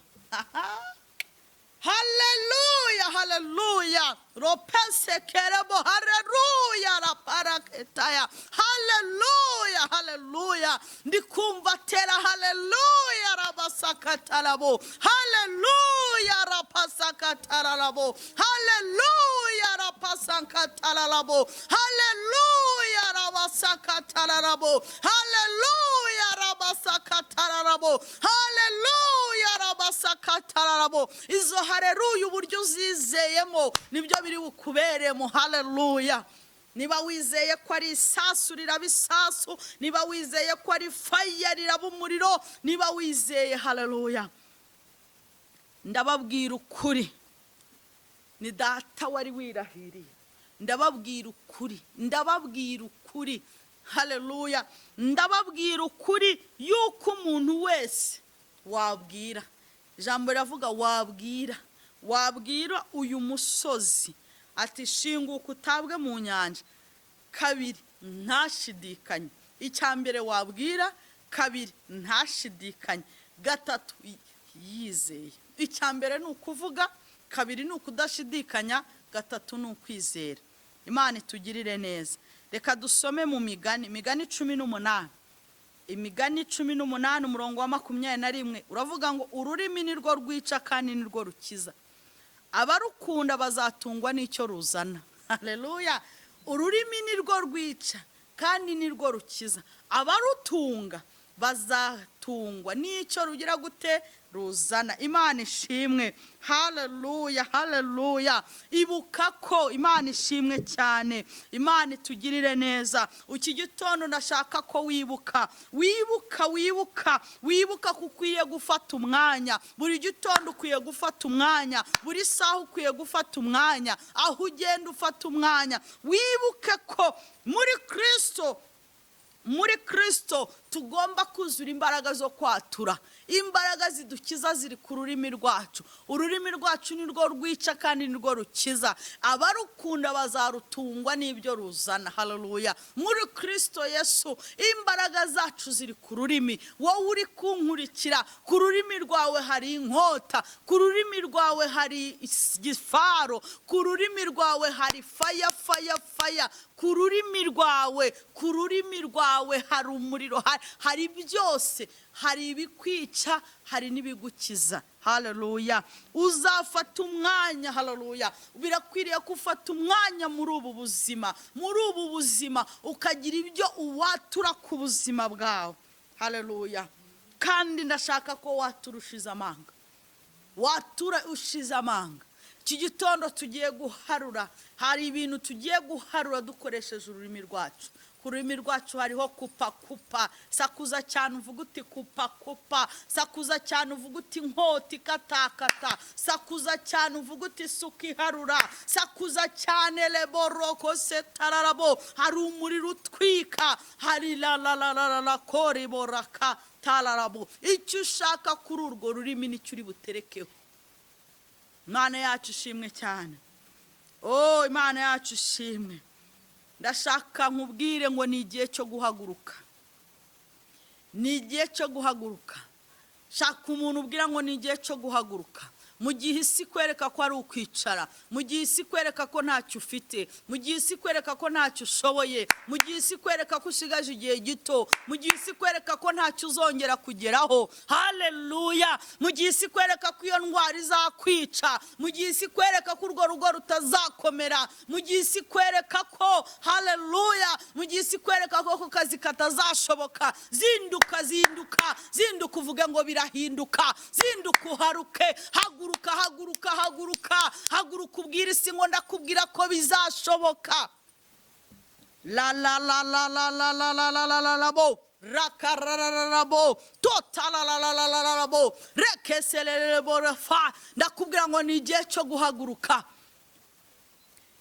Haleluya, haleluya! Ropese kerebo. Haleluya, raparaketaya. Haleluya, haleluya! Ndi kumva tera haleluya rabasakatarabo. Haleluya, rapasakatarabo. Haleluya, rapasakatarabo. Haleluya, rabasakatarabo. Haleluya, rabasakatarabo. Haleluya, rabasakatarabo. Izo haleluya, uburyo uzizeyemo nibyo biri bukuberemo. Haleluya! Niba wizeye ko ari isasu, riraba isasu. Niba wizeye ko ari fire, riraba umuriro. Niba wizeye, haleluya! Ndababwira ukuri, ni data wari wirahiriye. Ndababwira ukuri, ndababwira ukuri. Haleluya! Ndababwira ukuri yuko umuntu wese wabwira, ijambo riravuga wabwira uyu musozi ati shinguka utabwe mu nyanja, kabiri ntashidikanye. Icya mbere wabwira, kabiri ntashidikanye, gatatu yizeye. Icya mbere ni ukuvuga, kabiri ni ukudashidikanya, gatatu ni ukwizera. Imana itugirire neza. Reka dusome mu Migani, Imigani 18, Imigani 18, umurongo wa 21, uravuga ngo ururimi ni rwo rwica kandi ni rwo rukiza, abarukunda bazatungwa n'icyo ruzana. Haleluya! Ururimi ni rwo rwica kandi ni rwo rukiza, abarutunga bazatungwa n'icyo rugira gute? ruzana. Imana ishimwe, haleluya, haleluya. Ibuka ko Imana ishimwe cyane, Imana itugirire neza. Iki gitondo ndashaka ko wibuka, wibuka, wibuka, wibuka ko ukwiye gufata umwanya. Buri gitondo ukwiye gufata umwanya, buri saha ukwiye gufata umwanya, aho ugenda ufata umwanya. Wibuke ko muri Kirisito, muri Kirisito tugomba kuzura imbaraga zo kwatura. Imbaraga zidukiza ziri ku rurimi rwacu. Ururimi rwacu ni rwo rwica kandi ni rwo rukiza. Abarukunda bazarutungwa n'ibyo ruzana. Haleluya. Muri Kirisito Yesu imbaraga zacu ziri ku rurimi. Wowe uri kunkurikira, ku rurimi rwawe hari inkota, ku rurimi rwawe hari igifaro, ku rurimi rwawe hari fire, fire, fire, ku rurimi rwawe, ku rurimi rwawe hari umuriro, hari byose, hari ibikwica, hari n'ibigukiza. Haleluya. Uzafata umwanya, haleluya. Birakwiriye ko ufata umwanya muri ubu buzima, muri ubu buzima ukagira ibyo uwatura ku buzima bwawe. Haleluya. Kandi ndashaka ko watura ushize amanga, watura ushize amanga. Iki gitondo tugiye guharura, hari ibintu tugiye guharura dukoresheje ururimi rwacu. Ku rurimi rwacu hariho kupa kupa, sakuza cyane uvuga uti kupa kupa, sakuza cyane uvuga uti inkota ikatakata, sakuza cyane uvuga uti isuka iharura, sakuza cyane leboroko setararabo, hari umuriro utwika, hari la la la la la la koriboraka tararabo. Icyo ushaka kuri urwo rurimi nicyo uri buterekeho. Imana yacu ishimwe cyane. Oh, Imana yacu ishimwe. Ndashaka nkubwire ngo ni igihe cyo guhaguruka, ni igihe cyo guhaguruka. Shaka umuntu ubwira ngo ni igihe cyo guhaguruka. Mu gihe isi ikwereka ko ari ukwicara, mu gihe isi ikwereka ko ntacyo ufite, mu gihe isi ikwereka ko ntacyo ushoboye, mu gihe isi ikwereka ko usigaje igihe gito, mu gihe isi ikwereka ko ntacyo uzongera kugeraho, haleluya. Mu gihe isi ikwereka ko iyo ndwara izakwica, mu gihe isi ikwereka ko urwo rugo rutazakomera, mu gihe isi ikwereka ko, haleluya, mu gihe isi ikwereka ko ako kazi katazashoboka, zinduka, zinduka, zinduka uvuge ngo birahinduka, zinduka uharuke, haguruka, haguruka, haguruka, haguruka ubwire isi ngo ndakubwira ko bizashoboka. La la la la la la la la la la la la bo rakarararabo totalalalalalabo rekeselelebo refa. Ndakubwira ngo ni igihe cyo guhaguruka,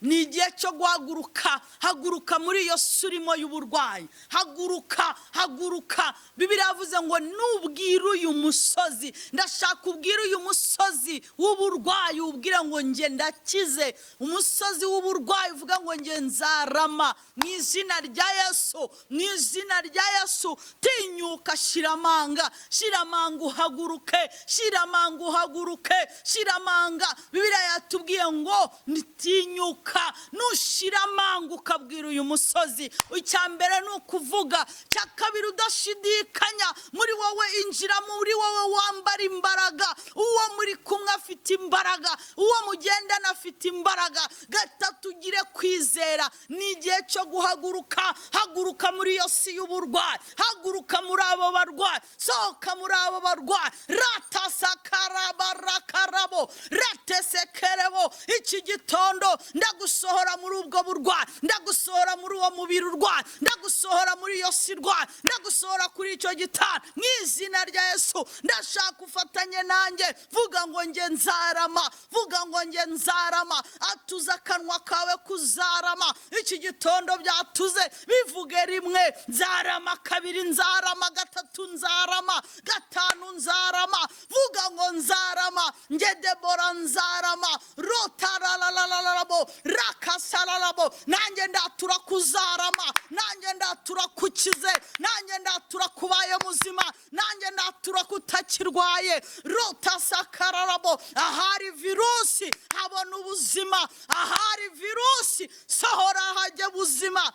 ni igihe cyo guhaguruka. Haguruka muri iyo si urimo y'uburwayi, haguruka, haguruka. Bibiliya yavuze ngo nubwira uyu musozi, ndashaka ubwira uyu musozi w'uburwayi, ubwira ngo njye ndakize. Umusozi w'uburwayi uvuga ngo njye nzarama mu izina rya Yesu, mu izina rya Yesu. Tinyuka, shira amanga, shira amanga uhaguruke, shira amanga uhaguruke, shira amanga. Bibiliya yatubwiye ngo ntinyuka, nushira amanga ukabwira uyu musozi. Icya mbere ni ukuvuga, icya kabiri udashidikanya muri wowe, injira muri wowe wambara imbaraga. Uwo muri kumwe afite imbaraga, uwo mugendana afite imbaraga. Gatatu, ugire kwizera. Ni igihe cyo guhaguruka. Haguruka muri iyo si y'uburwayi, haguruka muri abo barwayi, sohoka muri abo barwayi. Ratasakarabarabo ratesekerebo. Iki gitondo ndagusohora muri ubwo burwayi, ndagusohora muri uwo mubiri urwaye, ndagusohora muri iyo si irwaye, ndagusohora kuri icyo gitanda mu izina rya Yesu. Ndashaka ufatanye nanjye, vuga ngo njye nzarama, vuga ngo njye nzarama. Atuze akanwa kawe kuzarama. Iki gitondo byatuze, bivuge rimwe nzarama, kabiri nzarama, gatatu nzarama, gatanu nzarama. Vuga ngo nzarama, njye Debora nzarama. Rotaralalalalabo rakasalalabo. Nanjye ndatura kuzarama, nanjye ndatura kukize, nanjye ndatura kubaye muzima, nanjye ndatura kutakirwaye. Rotasakararabo. Ahari virusi habona ubuzima, ahari virusi sohora hajye buzima.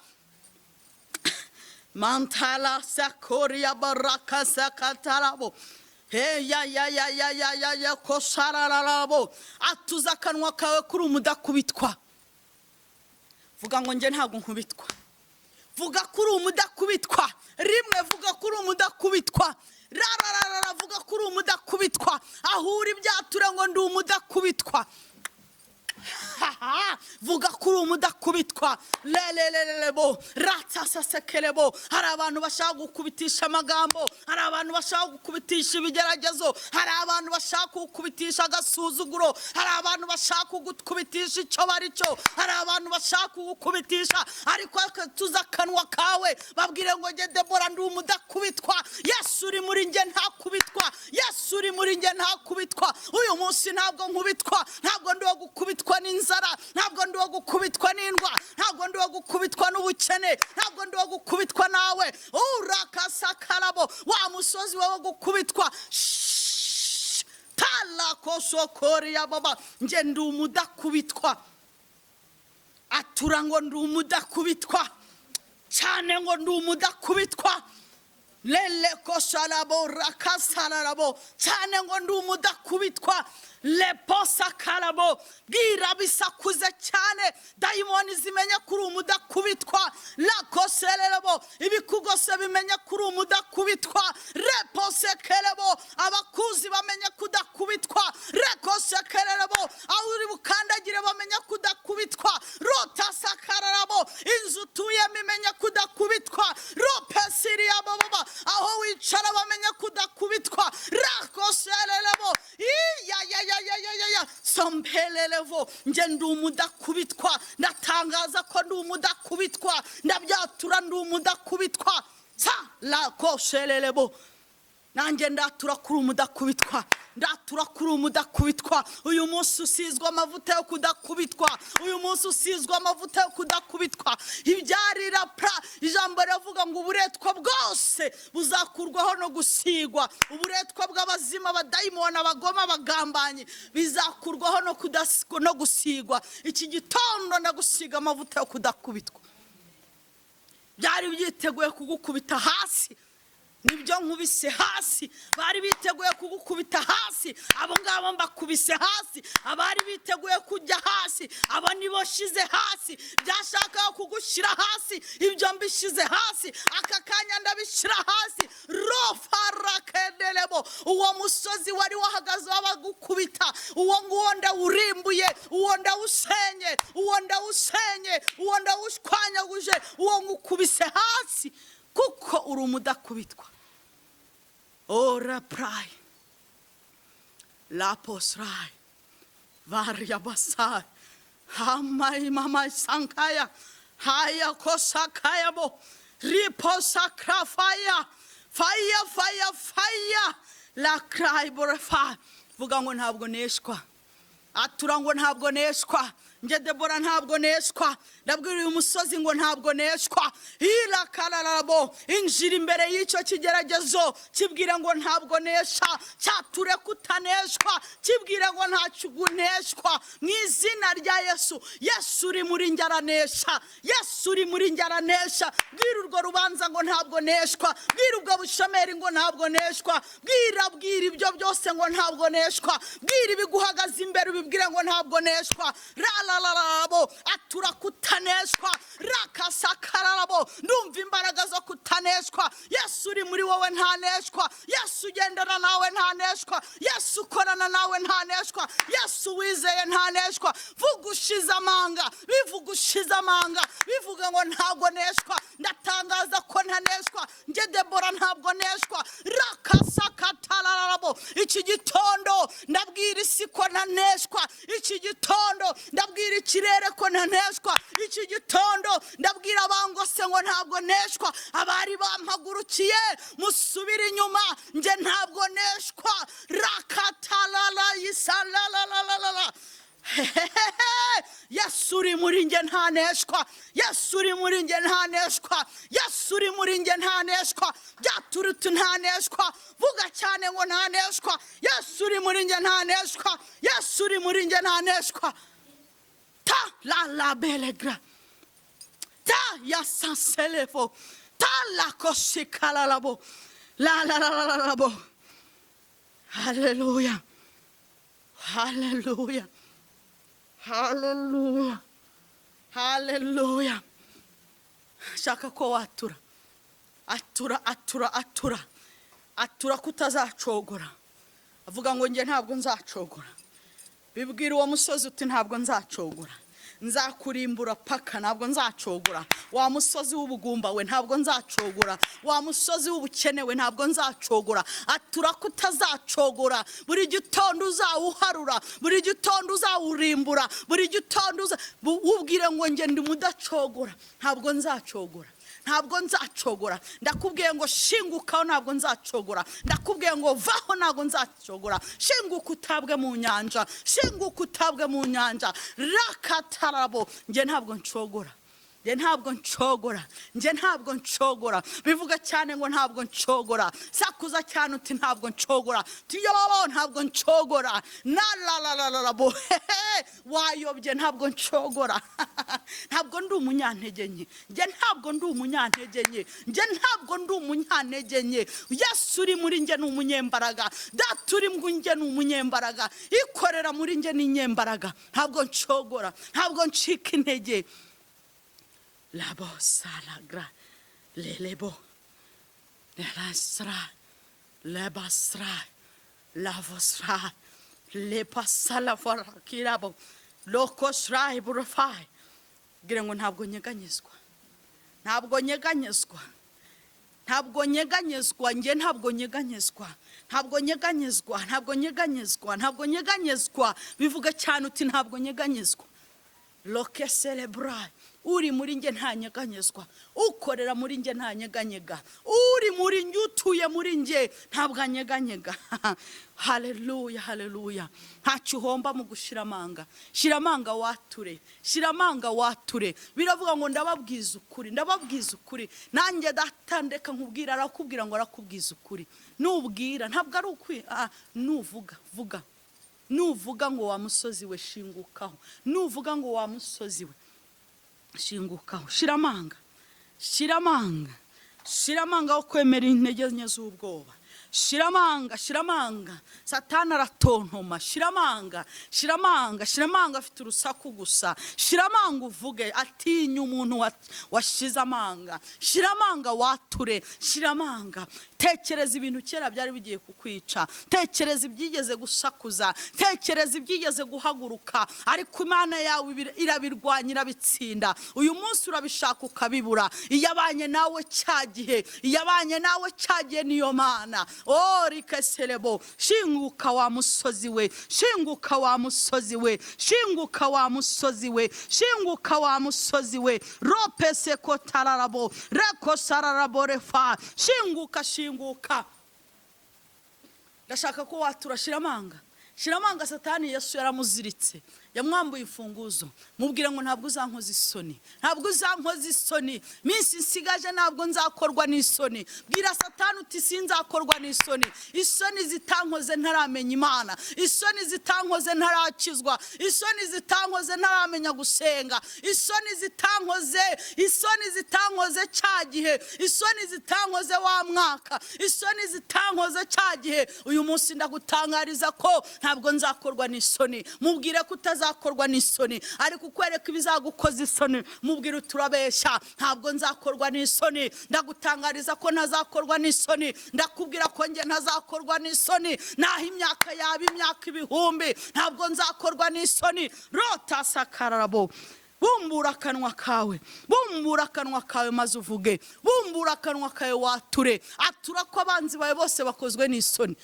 Mantala sakoria baraka sakatarabo. Hey ya ya ya ya ya ya ya kosarararabo. Atuza akanwa kawe kuri umudakubitwa. Vuga ngo njye ntabwo nkubitwa. Vuga kuri umudakubitwa. Rimwe, vuga ko uri umudakubitwa. Rararara, vuga ko uri umudakubitwa. Aho uri byature ngo ndi umudakubitwa. Vuga ko uri umudakubitwa. Lelelelebo ratsasasekerebo. Hari abantu bashaka gukubitisha amagambo, hari abantu bashaka gukubitisha ibigeragezo, hari abantu bashaka kugukubitisha agasuzuguro, hari abantu bashaka kugukubitisha icyo bari cyo, hari abantu bashaka kugukubitisha. Ariko tuza akanwa kawe, babwire ngo nge Debora ndi umudakubitwa. Yesu uri muri nge ntakubitwa. Yesu uri muri nge ntakubitwa. Uyu munsi ntabwo nkubitwa, ntabwo ndi uwo gukubitwa n'inzara, ntabwo ndi uwo gukubitwa n'indwa, ntabwo ndi uwo gukubitwa n'ubukene, ntabwo ndi uwo gukubitwa nawe. Urakasakarabo wa musozi wowe gukubitwa talakosokoriya baba. Nge ndi umudakubitwa. Atura ngo ndi umudakubitwa cyane, ngo ndi umudakubitwa. Lele kosharabo rakasararabo, cyane ngo ndi umudakubitwa. Leposakarabo, bwira bisakuze cyane, dayimoni zimenye kuri umudakubitwa. Lakosererebo, ibikugose bimenye kuri umudakubitwa. Reposekerebo, abakuzi bamenye kudakubitwa. Rekosekererebo, aho uri bukandagire bamenye kudakubitwa. Rotasakararabo, inzu utuyemo imenye kudakubitwa. Ropesiriyabababa, aho wicara bamenye kudakubitwa. Rakosererebo, iyayayayayaya sompelelevo. Nge ndi umudakubitwa, ndatangaza ko ndi umudakubitwa, ndabyatura, ndi umudakubitwa. Sa lakoshererebo. Nanjye ndatura kuri umudakubitwa, ndatura kuri umudakubitwa. Uyu munsi usizwe amavuta yo kudakubitwa, uyu munsi usizwe amavuta yo kudakubitwa. Ibyarira pra ijambo riravuga ngo uburetwa bwose buzakurwaho no gusigwa. Uburetwa bw'abazima, abadayimoni, abagoma, abagambanyi bizakurwaho no gusigwa. Iki gitondo ndagusiga amavuta yo kudakubitwa. Byari byiteguye kugukubita hasi, nibyo nkubise hasi. Bari biteguye kugukubita hasi, abo ngabo mbakubise hasi. Abari biteguye kujya hasi, abo nibo shize hasi. Byashakaga kugushyira hasi, ibyo mbishyize hasi. Aka kanya ndabishyira hasi. Rofarakenderebo, uwo musozi wari wahagaze wabagukubita, uwo nguwo ndawurimbuye, uwo ndawusenye, uwo ndawusenye, uwo ndawushwanyaguje, uwo ngukubise hasi, kuko uri umudakubitwa. Ora prai laposrai varia basai hamai mama sankaya haya kosakaya bo riposakrafaya faya faya faya la cry borefa. Vuga ngo ntabwo neshwa. Atura ngo ntabwo neshwa. Nge Debora ntabwo neshwa. Ndabwira uyu musozi ngo ntabwo neshwa. Irakararabo, injira imbere y'icyo kigeragezo, kibwira ngo ntabwo nesha. Cyature kutaneshwa, kibwira ngo ntacyo uneshwa mu izina rya Yesu. Yesu uri muri njye aranesha. Yesu uri muri njye aranesha. Bwira urwo rubanza ngo ntabwo neshwa. Bwira ubwo bushomeri ngo ntabwo neshwa. Bwira, bwira ibyo byose ngo ntabwo neshwa. Bwira ibiguhagaze imbere, ubibwire ngo ntabwo neshwa. Ralalalabo, atura kutaneshwa. Rakasakararabo, ndumva imbaraga zo kutaneshwa. Yesu uri muri wowe ntaneshwa. Yesu ugendana nawe ntaneshwa. Yesu ukorana nawe ntaneshwa. Yesu wizeye ntaneshwa. Vuga ushize amanga, bivuga ushize amanga, bivuga ngo ntabwo neshwa. Ndatangaza ko ntaneshwa. Nge Debora ntabwo neshwa. Rakasakatararabo, iki gitondo ndabwira isi ko ntaneshwa. Iki gitondo ndabwira ikirere ko ntaneshwa. Iki gitondo ndabwira abangose ngo ntabwo neshwa. Abari bampagurukiye, musubire inyuma, nge ntabwo neshwa. Rakatalala yisalalalalala. Yesu uri muri nge ntaneshwa. Yesu uri muri nge ntaneshwa. Yesu uri muri nge ntaneshwa. Byaturutse ntaneshwa. Vuga cyane ngo ntaneshwa. Yesu uri muri nge ntaneshwa. Yesu uri muri nge ntaneshwa. Ta la la belegra ta ya sanselefo ta la kosikalalabo la la la la la bo. Haleluya, haleluya, haleluya, haleluya. Shaka ko watura. Atura, atura, atura, atura ko utazacogora. Avuga ngo njye ntabwo nzacogora. Bibwira uwo musozi uti ntabwo nzacogora, nzakurimbura paka, ntabwo nzacogora. Wa musozi w'ubugumba we, ntabwo nzacogora. Wa musozi w'ubukene we, ntabwo nzacogora. Atura ko utazacogora. Buri gitondo uzawuharura, buri gitondo uzawurimbura, buri gitondo wubwire ngo njye ndi mudacogora, ntabwo nzacogora, ntabwo nzacogora. Ndakubwiye ngo shingukaho, ntabwo nzacogora. Ndakubwiye ngo vaho, ntabwo nzacogora. Shinguka utabwe mu nyanja, shinguka utabwe mu nyanja. Rakatarabo, njye ntabwo ncogora, njye ntabwo ncogora, njye ntabwo ncogora. Bivuga cyane ngo ntabwo ncogora. Sakuza cyane uti ntabwo ncogora. Tuyobo, ntabwo ncogora. Na la la la la la bo hehe, wayobye. Ntabwo ncogora, ntabwo ndi umunyantege nke. Njye ntabwo ndi umunyantege nke, njye ntabwo ndi umunyantege nke. Yesu uri muri njye ni umunyembaraga. Data uri muri njye ni umunyembaraga. Ikorera muri njye ni inyembaraga. Ntabwo ncogora, ntabwo ncika intege. Labo salagra lelebo lelasra lebasra lavosra lepasalaforakirabo lokosrai burafai. Gira ngo ntabwo nyeganyezwa, ntabwo nyeganyezwa, ntabwo nyeganyezwa. Njye ntabwo nyeganyezwa, ntabwo nyeganyezwa, ntabwo nyeganyezwa, ntabwo nyeganyezwa. Bivuga cyane uti ntabwo nyeganyezwa. Loke celebra, uri muri njye ntanyeganyezwa, ukorera muri njye ntanyeganyega, uri muri njye, utuye muri njye ntabwo anyeganyega. Haleluya, haleluya. Ntacyo uhomba mu gushira amanga. Shira amanga wature, shira amanga wature. Biravuga ngo ndababwiza ukuri, ndababwiza ukuri nanjye data ndeka nkubwira. Arakubwira ngo arakubwiza ukuri. Nubwira, ntabwo ari ukwi nuvuga, vuga, nuvuga ngo wa musozi we shingukaho, nuvuga ngo wa musozi we shingukaho. Shira amanga, shira amanga, shira amanga wo kwemera intege nke z'ubwoba. Shira amanga, shira amanga. Satani aratontoma. Shira amanga, shira amanga, shira amanga. Afite urusaku gusa. Shira amanga uvuge. Atinya umuntu washize amanga. Shira amanga wature, shira amanga. Tekereza ibintu kera byari bigiye kukwica, tekereza ibyigeze gusakuza, tekereza ibyigeze guhaguruka, ariko Imana yawe irabirwanya, irabitsinda. Uyu munsi urabishaka ukabibura. Iyabanye nawe cya gihe, iyabanye nawe cya gihe niyo Mana. Oh, rikeserebo, shinguka wa musozi we, shinguka wa musozi we, shinguka wa musozi we, shinguka wa musozi we. Rope seko tararabo reko sararabo refa. Shinguka, shinguka. Ndashaka ko watura. Shira amanga, shira amanga. Satani, Yesu yaramuziritse, yamwambuye imfunguzo. Mubwira ngo ntabwo uzankoza isoni, ntabwo uzankoza isoni. Minsi nsigaje ntabwo nzakorwa n'isoni. Bwira Satani uti sinzakorwa n'isoni. Isoni zitankoze ntaramenya Imana, isoni zitankoze ntarakizwa, isoni zitankoze ntaramenya gusenga, isoni zitankoze, isoni zitankoze cya gihe, isoni zitankoze wa mwaka, isoni zitankoze cya gihe, uyu munsi ndagutangariza ko ntabwo nzakorwa n'isoni. Mubwire ko utazakorwa n'isoni. Ariko ukwereka ibizagukoza isoni, mubwire uturabeshya, ntabwo nzakorwa n'isoni. Ndagutangariza ko ntazakorwa n'isoni. Ndakubwira ko njye ntazakorwa n'isoni, naho imyaka yaba imyaka ibihumbi, ntabwo nzakorwa n'isoni. Rota sakararabo. Bumbura akanwa kawe, bumbura akanwa kawe maze uvuge. Bumbura akanwa kawe wature. Atura ko abanzi bawe bose bakozwe n'isoni.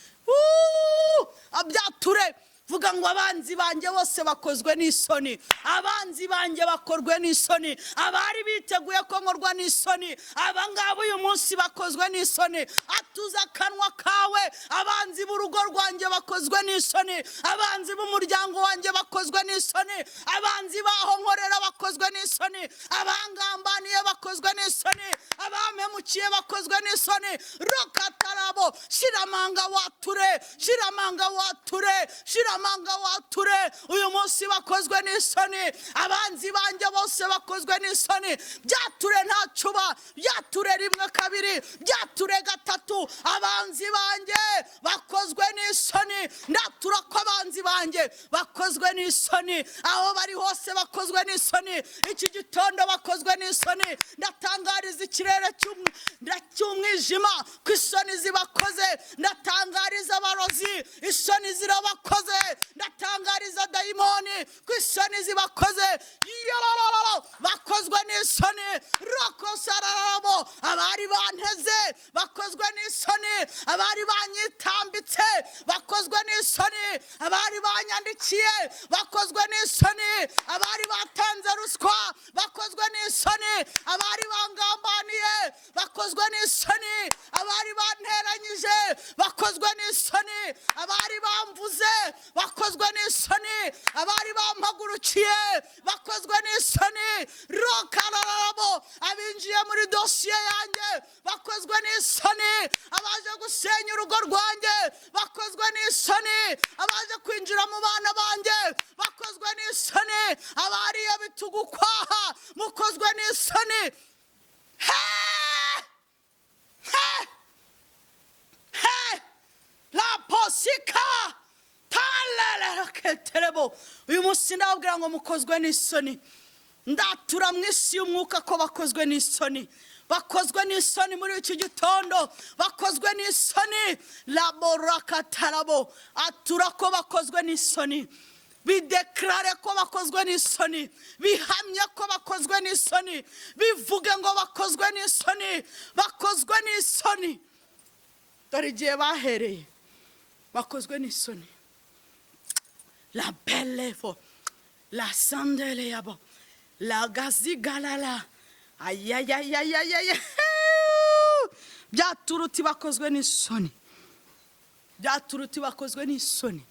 Abyature. Vuga ngo abanzi banjye bose bakozwe n'isoni, abanzi banjye bakorwe n'isoni. Abari biteguye ko nkorwa n'isoni, aba ngaba uyu munsi bakozwe n'isoni. Atuza akanwa kawe. Abanzi b'urugo rwanjye bakozwe n'isoni, abanzi b'umuryango wanjye bakozwe n'isoni, abanzi baho nkorera bakozwe n'isoni, abangambaniye bakozwe n'isoni, abampemukiye bakozwe n'isoni. Rokatarabo. Shiramanga wature, shiramanga wature, shiramanga wature. Uyu munsi bakozwe n'isoni. Abanzi banjye bose bakozwe n'isoni. Byature, ntacuba. Byature rimwe, kabiri, byature gatatu. Abanzi banjye bakozwe n'isoni. Ndatura ko abanzi banjye bakozwe n'isoni, aho bari hose bakozwe n'isoni. Iki gitondo bakozwe n'isoni. Ndatangariza Ikirere cy'umwijima ko isoni zibakoze. Ndatangariza abarozi, isoni zirabakoze. Ndatangariza dayimoni ko isoni zibakoze. Yororororo, bakozwe n'isoni. Rokosararabo, abari banteze bakozwe n'isoni, abari banyitambitse bakozwe n'isoni, abari banyandikiye bakozwe n'isoni, abari batanze ruswa bakozwe n'isoni, abari bangambaniye bakozwe n'isoni, abari banteranyije bakozwe n'isoni, abari bamvuze bakozwe n'isoni, abari bampagurukiye bakozwe n'isoni. Rokararabo, abinjiye muri dosiye yanjye bakozwe n'isoni, abaje gusenya urugo rwanjye bakozwe n'isoni, abaje kwinjira mu bana banjye bakozwe n'isoni, abariye bitugukwaha mukozwe n'isoni. He! He! He! La posika taleleketerebo. Uyu munsi ndababwira ngo mukozwe n'isoni. Ndatura mu isi y'umwuka ko bakozwe n'isoni, bakozwe n'isoni muri iki gitondo, bakozwe n'isoni. Laborakatarabo, atura ko bakozwe n'isoni, bideclare ko bakozwe n'isoni, bihamye ko bakozwe n'isoni, bivuge ngo bakozwe n'isoni, bakozwe n'isoni. Dore igihe bahereye bakozwe n'isoni. La belefo la sandele yabo la gazigalala ayayayayayaya. Byaturuti bakozwe n'isoni, byaturuti bakozwe n'isoni.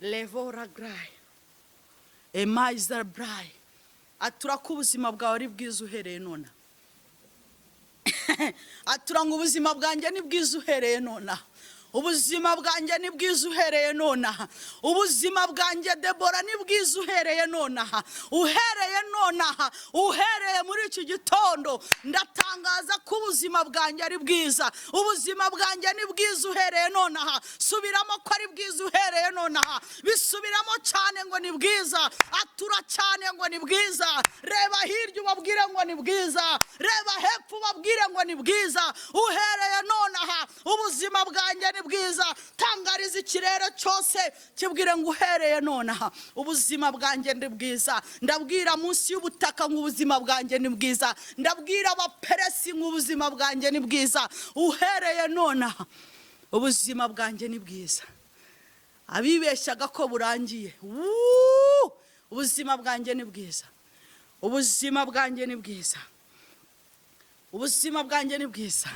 Levora grayi emayiza burayi. Atura ko ubuzima bwawe ari bwiza uhereye nonaha. Atura ngo ubuzima bwanjye ni bwiza uhereye nonaha. Ubuzima bwanjye ni bwiza uhereye nonaha. Ubuzima bwanjye, Debora, ni bwiza uhereye nonaha. Uhereye nonaha, uhereye muri iki gitondo, ndatangaza ko ubuzima bwanjye ari bwiza. Ubuzima bwanjye ni bwiza uhereye nonaha. Subiramo ko ari bwiza uhereye nonaha. Bisubiramo cyane ngo ni bwiza. Atura cyane ngo ni bwiza. Reba hirya ubabwire ngo ni bwiza, reba hepfo ubabwire ngo ni bwiza. Uhereye nonaha ubuzima bwanjye ni bwiza. Tangariza ikirere cyose, kibwire ngo uhereye nonaha ubuzima bwanjye ni bwiza. Ndabwira munsi y'ubutaka ngo ubuzima bwanjye ni bwiza. Ndabwira abaperesi ngo ubuzima bwanjye ni bwiza. Uhereye nonaha ubuzima bwanjye ni bwiza. Abibeshyaga ko burangiye, wuuu, ubuzima bwanjye ni bwiza. Ubuzima bwanjye ni bwiza. Ubuzima bwanjye ni bwiza.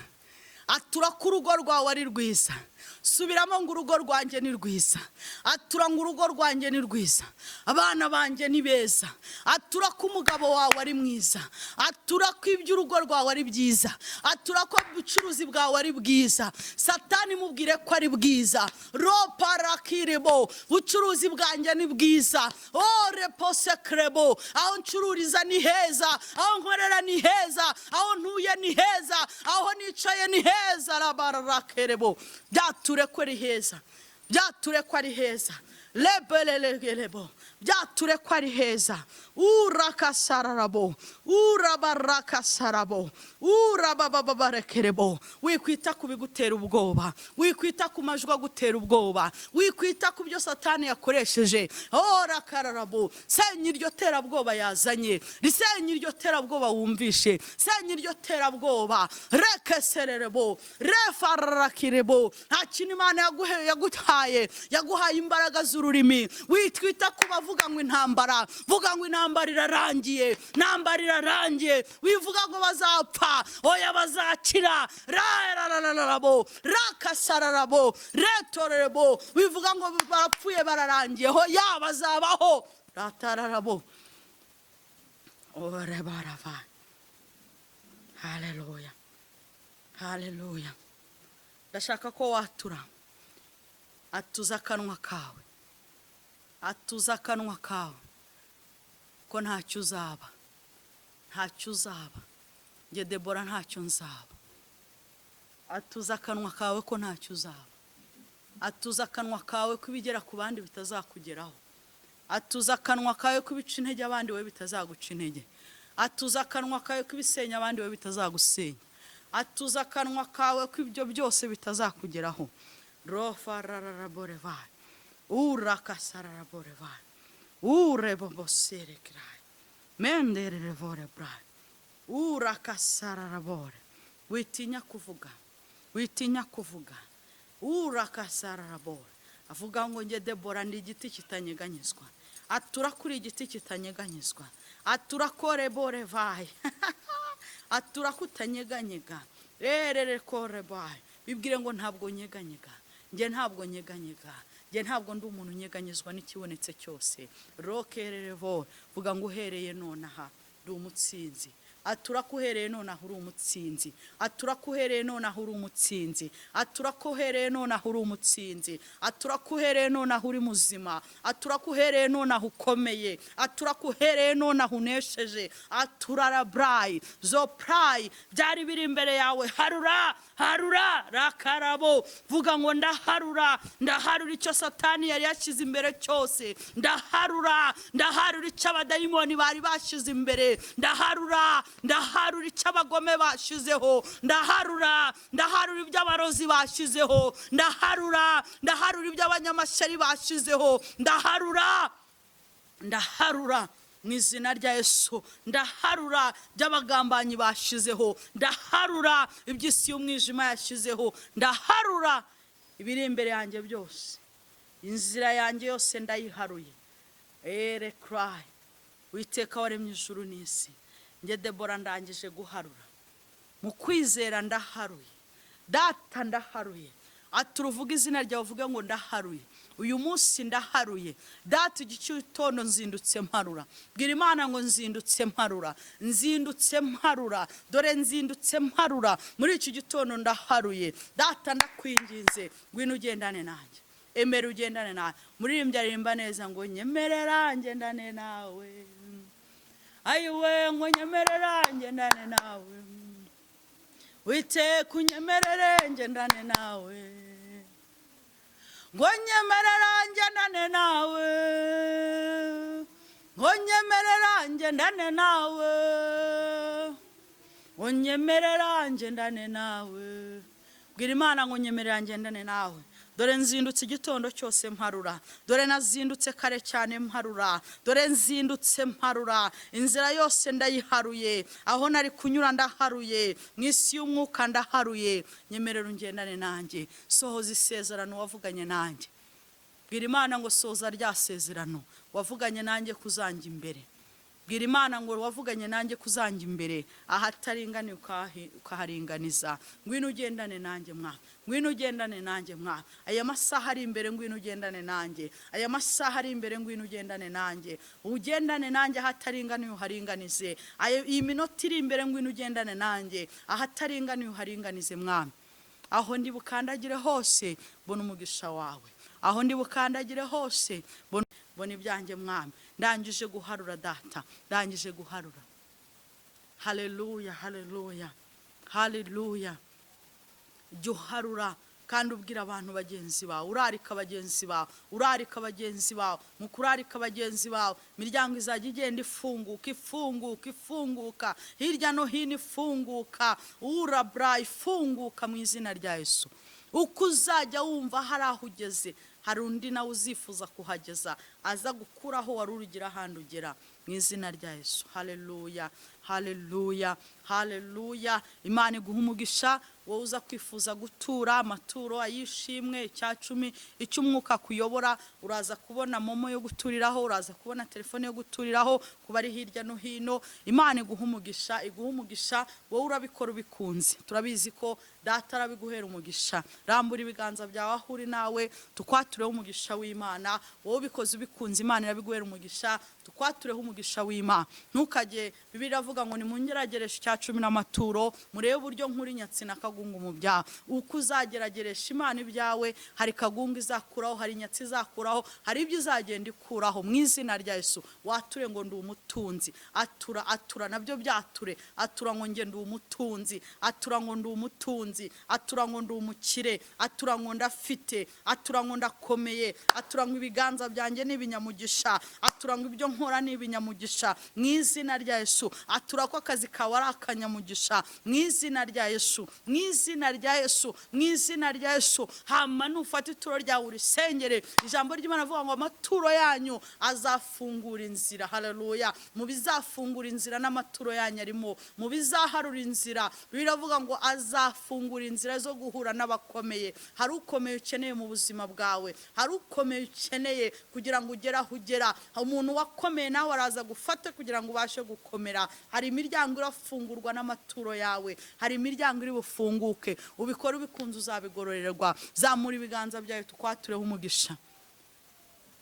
Atura ko urugo rwawe ari rwiza. Subiramo ngo urugo rwanjye ni rwiza. Atura ngo urugo rwanjye ni rwiza, abana banjye ni beza. Atura ko umugabo wawe ari mwiza. Atura ko iby'urugo rwawe ari byiza. Atura ko ubucuruzi bwawe ari bwiza. Satani mubwire ko ari bwiza. Roparakirebo, ubucuruzi bwanjye ni bwiza. O reposekrebo, aho ncururiza ni heza, aho nkorera ni heza, aho ntuye ni heza, aho nicaye ni heza. Rabararakerebo, byature ko ari heza, byature ko ari heza. Lebelelegerebo, byature ko ari heza. Urakasararabo, urabarakasarabo, urabababarekerebo. Wikwita ku bigutera ubwoba, wikwita ku majwi agutera ubwoba, wikwita ku byo Satani yakoresheje. Orakararabo, senya iryo terabwoba yazanye, risenya iryo terabwoba wumvishe, senya iryo terabwoba. Rekesererebo, refararakirebo. Nta kintu Imana yaguhaye, yaguhaye imbaraga z'ururimi. Witwita ku bavuga ngo intambara, vuga ngo intambara irarangiye, intambara irarangiye. Wivuga ngo bazapfa, oya, bazakira. Rararararabo, rakasararabo, retorerebo. Wivuga ngo barapfuye bararangiye, hoya, bazabaho. Ratararabo, orebarava. Haleluya, haleluya. Ndashaka ko watura. Atuza akanwa kawe, atuza akanwa kawe ko ntacyo uzaba, ntacyo uzaba. Njye Debora ntacyo nzaba. Atuza akanwa kawe ko ntacyo uzaba. Atuza akanwa kawe ko ibigera ku bandi bitazakugeraho. Atuza akanwa kawe ko ibica intege abandi wowe bitazaguca intege. Atuza akanwa kawe ko ibisenya abandi we bitazagusenya. Atuza akanwa kawe ko ibyo byose bitazakugeraho. Rofa rararaboreva, urakasararaboreva, ureboboserekirayi, mendererevore burayi, urakasararabore. Witinya kuvuga, witinya kuvuga. Urakasararabore. Avuga ngo: "Nge Debora ndi igiti kitanyeganyezwa." Atura kuri igiti kitanyeganyezwa. Atura korebore vayi, atura kutanyeganyega. Rerere korebayi. Bibwire ngo: "Ntabwo nyeganyega njye, ntabwo nyeganyega njye, ntabwo ndi umuntu unyeganyezwa n'ikibonetse cyose." Rokererevo. Vuga ngo: "Uhereye nonaha ndi umutsinzi." Atura ko uhereye nonaha uri umutsinzi. Atura ko uhereye nonaha uri umutsinzi. Atura ko uhereye nonaha uri umutsinzi. Atura ko uhereye nonaha uri muzima. Atura ko uhereye nonaha ukomeye. Atura ko uhereye nonaha unesheje. Atura raburayi zoprayi. Byari biri imbere yawe, harura, harura rakarabo. Vuga ngo: "Ndaharura, ndaharura icyo Satani yari yashyize imbere cyose. Ndaharura, ndaharura icyo abadayimoni bari bashyize imbere. Ndaharura, ndaharura icyo abagome bashyizeho. Ndaharura, ndaharura ibyo abarozi bashyizeho. Ndaharura, ndaharura ibyo abanyamashyari bashyizeho. Ndaharura, ndaharura mu izina rya Yesu. Ndaharura by'abagambanyi bashyizeho. Ndaharura iby'isi y'umwijima yashyizeho. Ndaharura ibiri imbere yanjye byose. Inzira yanjye yose ndayiharuye." Ere kurayi. Witeka waremye ijuru n'isi, njye Debora ndangije guharura mu kwizera. Ndaharuye, Data, ndaharuye. Ati uruvuga izina ryawe, uvuge ngo: "Ndaharuye uyu munsi, ndaharuye Data. Igitondo nzindutse mparura." Bwira Imana ngo: "Nzindutse mparura, nzindutse mparura. Dore nzindutse mparura muri iki gitondo. Ndaharuye Data, ndakwinginze, ngwino ugendane nanjye, emera ugendane nawe." Muririmbyi aririmba neza ngo: "Nyemerera ngendane nawe, ayiwe," ngo: "Nyemerera ngendane nawe, Witeka, unyemerere ngendane nawe," ngo: "Nyemerera ngendane nawe," ngo: "Nyemerera ngendane nawe," ngo: "Nyemerera ngendane nawe." Bwira Imana ngo: "Nyemerera ngendane nawe. Dore nzindutse igitondo cyose mparura. Dore nazindutse kare cyane mparura. Dore nzindutse mparura. Inzira yose ndayiharuye. Aho nari kunyura ndaharuye. Mu isi y'umwuka ndaharuye. Nyemerera ungendane nanjye. Sohoza isezerano wavuganye nanjye." Bwira Imana ngo: "Soza rya sezerano wavuganye nanjye kuzanjya imbere." Bwira Imana ngo: "Wavuganye nanjye kuzanjya imbere, ahataringaniye ukaharinganiza. Ngwino ugendane nanjye mwa, ngwino ugendane nanjye mwa. Aya masaha ari imbere, ngwino ugendane nanjye. Aya masaha ari imbere, ngwino ugendane nanjye. Ugendane nanjye, ahataringaniye uharinganize. Iyi minota iri imbere, ngwino ugendane nanjye, ahataringaniye uharinganize Mwami. Aho ndi bukandagire hose mbona umugisha wawe. Aho ndi bukandagire hose mbona ibyanjye Mwami. Ndangije guharura Data, ndangije guharura." Haleluya, haleluya, haleluya. Jya uharura kandi ubwira abantu bagenzi bawe, urarika bagenzi bawe, urarika bagenzi bawe. Mu kurarika bagenzi bawe, imiryango izajya igenda ifunguka, ifunguka, ifunguka hirya no hino, ifunguka, urabura, ifunguka mu izina rya Yesu. Uko uzajya wumva hari aho ugeze, hari undi nawe uzifuza kuhageza, aza gukuraho wari urugira ahandi ugera mu izina rya Yesu. Haleluya, haleluya, haleluya. Imana iguha umugisha. Wowe uza kwifuza gutura amaturo ayishimwe, 10%, icyo umwuka kuyobora, uraza kubona MoMo yo guturiraho, uraza kubona telefone yo guturiraho kuba ari hirya no hino. Imana iguha umugisha, iguha umugisha. Wowe urabikora ubikunze, turabizi ko Data arabiguhera umugisha. Rambura ibiganza byawe aho uri, nawe tukwatureho umugisha w'Imana. Wowe ubikoze ubikunze, Imana irabiguhera umugisha. Tukwatureho umugisha w'Imana. Ntukajye, Bibiliya iravuga ngo: "Nimungeragereshe 10% n'amaturo, murebe uburyo nkura inyatsi na kagungu mu byaha." Uko uzagerageresha Imana ibyawe, hari kagungu izakuraho, hari inyatsi izakuraho, hari ibyo izagenda ikuraho mu izina rya Yesu. Wature ngo: "Ndi umutunzi." Atura, atura nabyo byature. Atura ngo: "Nge ndi umutunzi." Atura ngo: "Ndi umutunzi." Atura ngo: "Ndi umukire." Atura ngo: "Ndafite." Atura ngo: "Ndakomeye." Atura ngo: "Ibiganza byanjye ni ibinyamugisha." Atura ngo: "Ibyo nkora ni ibinyamugisha mu izina rya Yesu." Atura ko akazi kawe ari akanyamugisha, mu izina rya Yesu, mu izina rya Yesu, mu izina rya Yesu. Hama nufata ituro ryawe urisengere. Ijambo ry'Imana avuga ngo amaturo yanyu azafungura inzira. Haleluya! Mu bizafungura inzira n'amaturo yanyu arimo. Mu bizaharura inzira, biravuga ngo azafungura inzira zo guhura n'abakomeye. Hari ukomeye ukeneye mu buzima bwawe, hari ukomeye ukeneye kugira ngo ugere aho ugera. Umuntu wakomeye nawe araza gufata kugira ngo ubashe gukomera. Hari imiryango irafungurwa n'amaturo yawe, hari imiryango iri bufunguke. Ubikora ubikunze, uzabigororerwa. Zamura ibiganza byawe tukwatureho umugisha.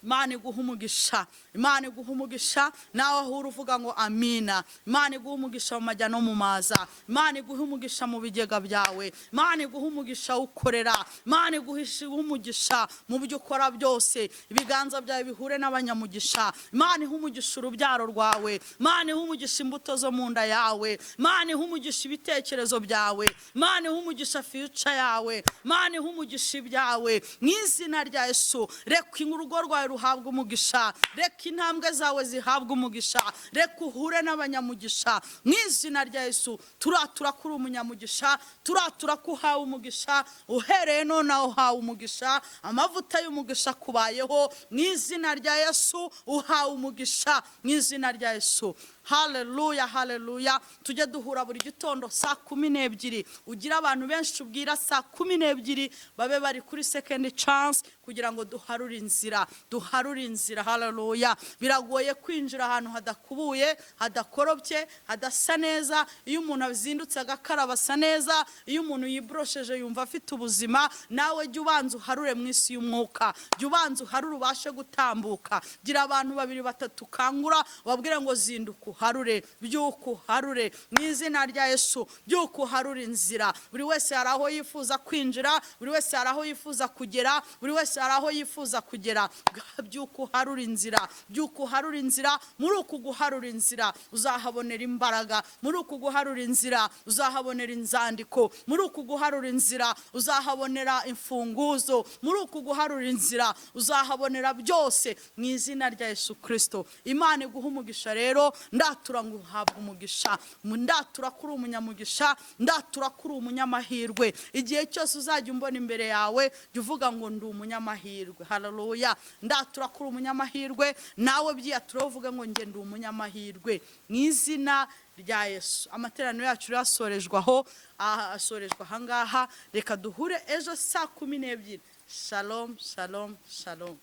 Imana iguha umugisha, Imana iguha umugisha. Nawe aho uri uvuga ngo amina. Imana iguha umugisha mu majya no mu maza. Imana iguha umugisha mu bigega byawe. Imana iguha umugisha ukorera. Imana iguha umugisha mu byo ukora byose. Ibiganza byawe bihure n'abanyamugisha. Imana iha umugisha urubyaro rwawe. Imana iha umugisha imbuto zo mu nda yawe. Imana iha umugisha ibitekerezo byawe. Imana iha umugisha future yawe. Imana iha umugisha ibyawe mu izina rya Yesu. Reka urugo rwawe ruhabwe umugisha, reka intambwe zawe zihabwe umugisha, reka uhure n'abanyamugisha mu izina rya Yesu. Turatura kuri umunyamugisha, turatura ko uhawe umugisha. Uhereye nonaha uhawe umugisha, amavuta y'umugisha akubayeho mu izina rya Yesu. Uhawe umugisha mu izina rya Yesu. Haleluya, haleluya! Tujye duhura buri gitondo saa 12. Ugire abantu benshi ubwira, saa 12 babe bari kuri Second Chance kugira ngo duharure inzira, duharure inzira. Haleluya! Biragoye kwinjira ahantu hadakubuye, hadakoropye, hadasa neza. Iyo umuntu azindutse agakaraba asa neza, iyo umuntu yiborosheje yumva afite ubuzima. Nawe jya ubanza uharure mu isi y'umwuka, jya ubanza uharure ubashe gutambuka. Gira abantu babiri, batatu ukangura, ubabwire ngo zinduka uharure, byuka uharure mu izina rya Yesu, byuka uharure inzira. Buri wese hari aho yifuza kwinjira, buri wese hari aho yifuza kugera, buri wese hari aho yifuza kugera. Byuka uharure inzira, byuka uharure inzira. Muri uku guharura inzira uzahabonera imbaraga, muri uku guharura inzira uzahabonera inzandiko, muri uku guharura inzira uzahabonera imfunguzo, muri uku guharura inzira uzahabonera byose mu izina rya Yesu Kirisito. Imana iguha umugisha. Rero ndatura ngo uhabwe umugisha, ndatura ko uri umunyamugisha, ndatura ko uri umunyamahirwe. Igihe cyose uzajya umbona imbere yawe, jya uvuga ngo ndi umunyamahirwe. Haleluya! Ndatura ko uri umunyamahirwe. Nawe byiyatura uvuge ngo njye ndi umunyamahirwe mu izina rya Yesu. Amateraniro yacu rero asorejwe aho, asorejwe ahangaha. Reka duhure ejo saa 12. Shalom, shalom, shalom.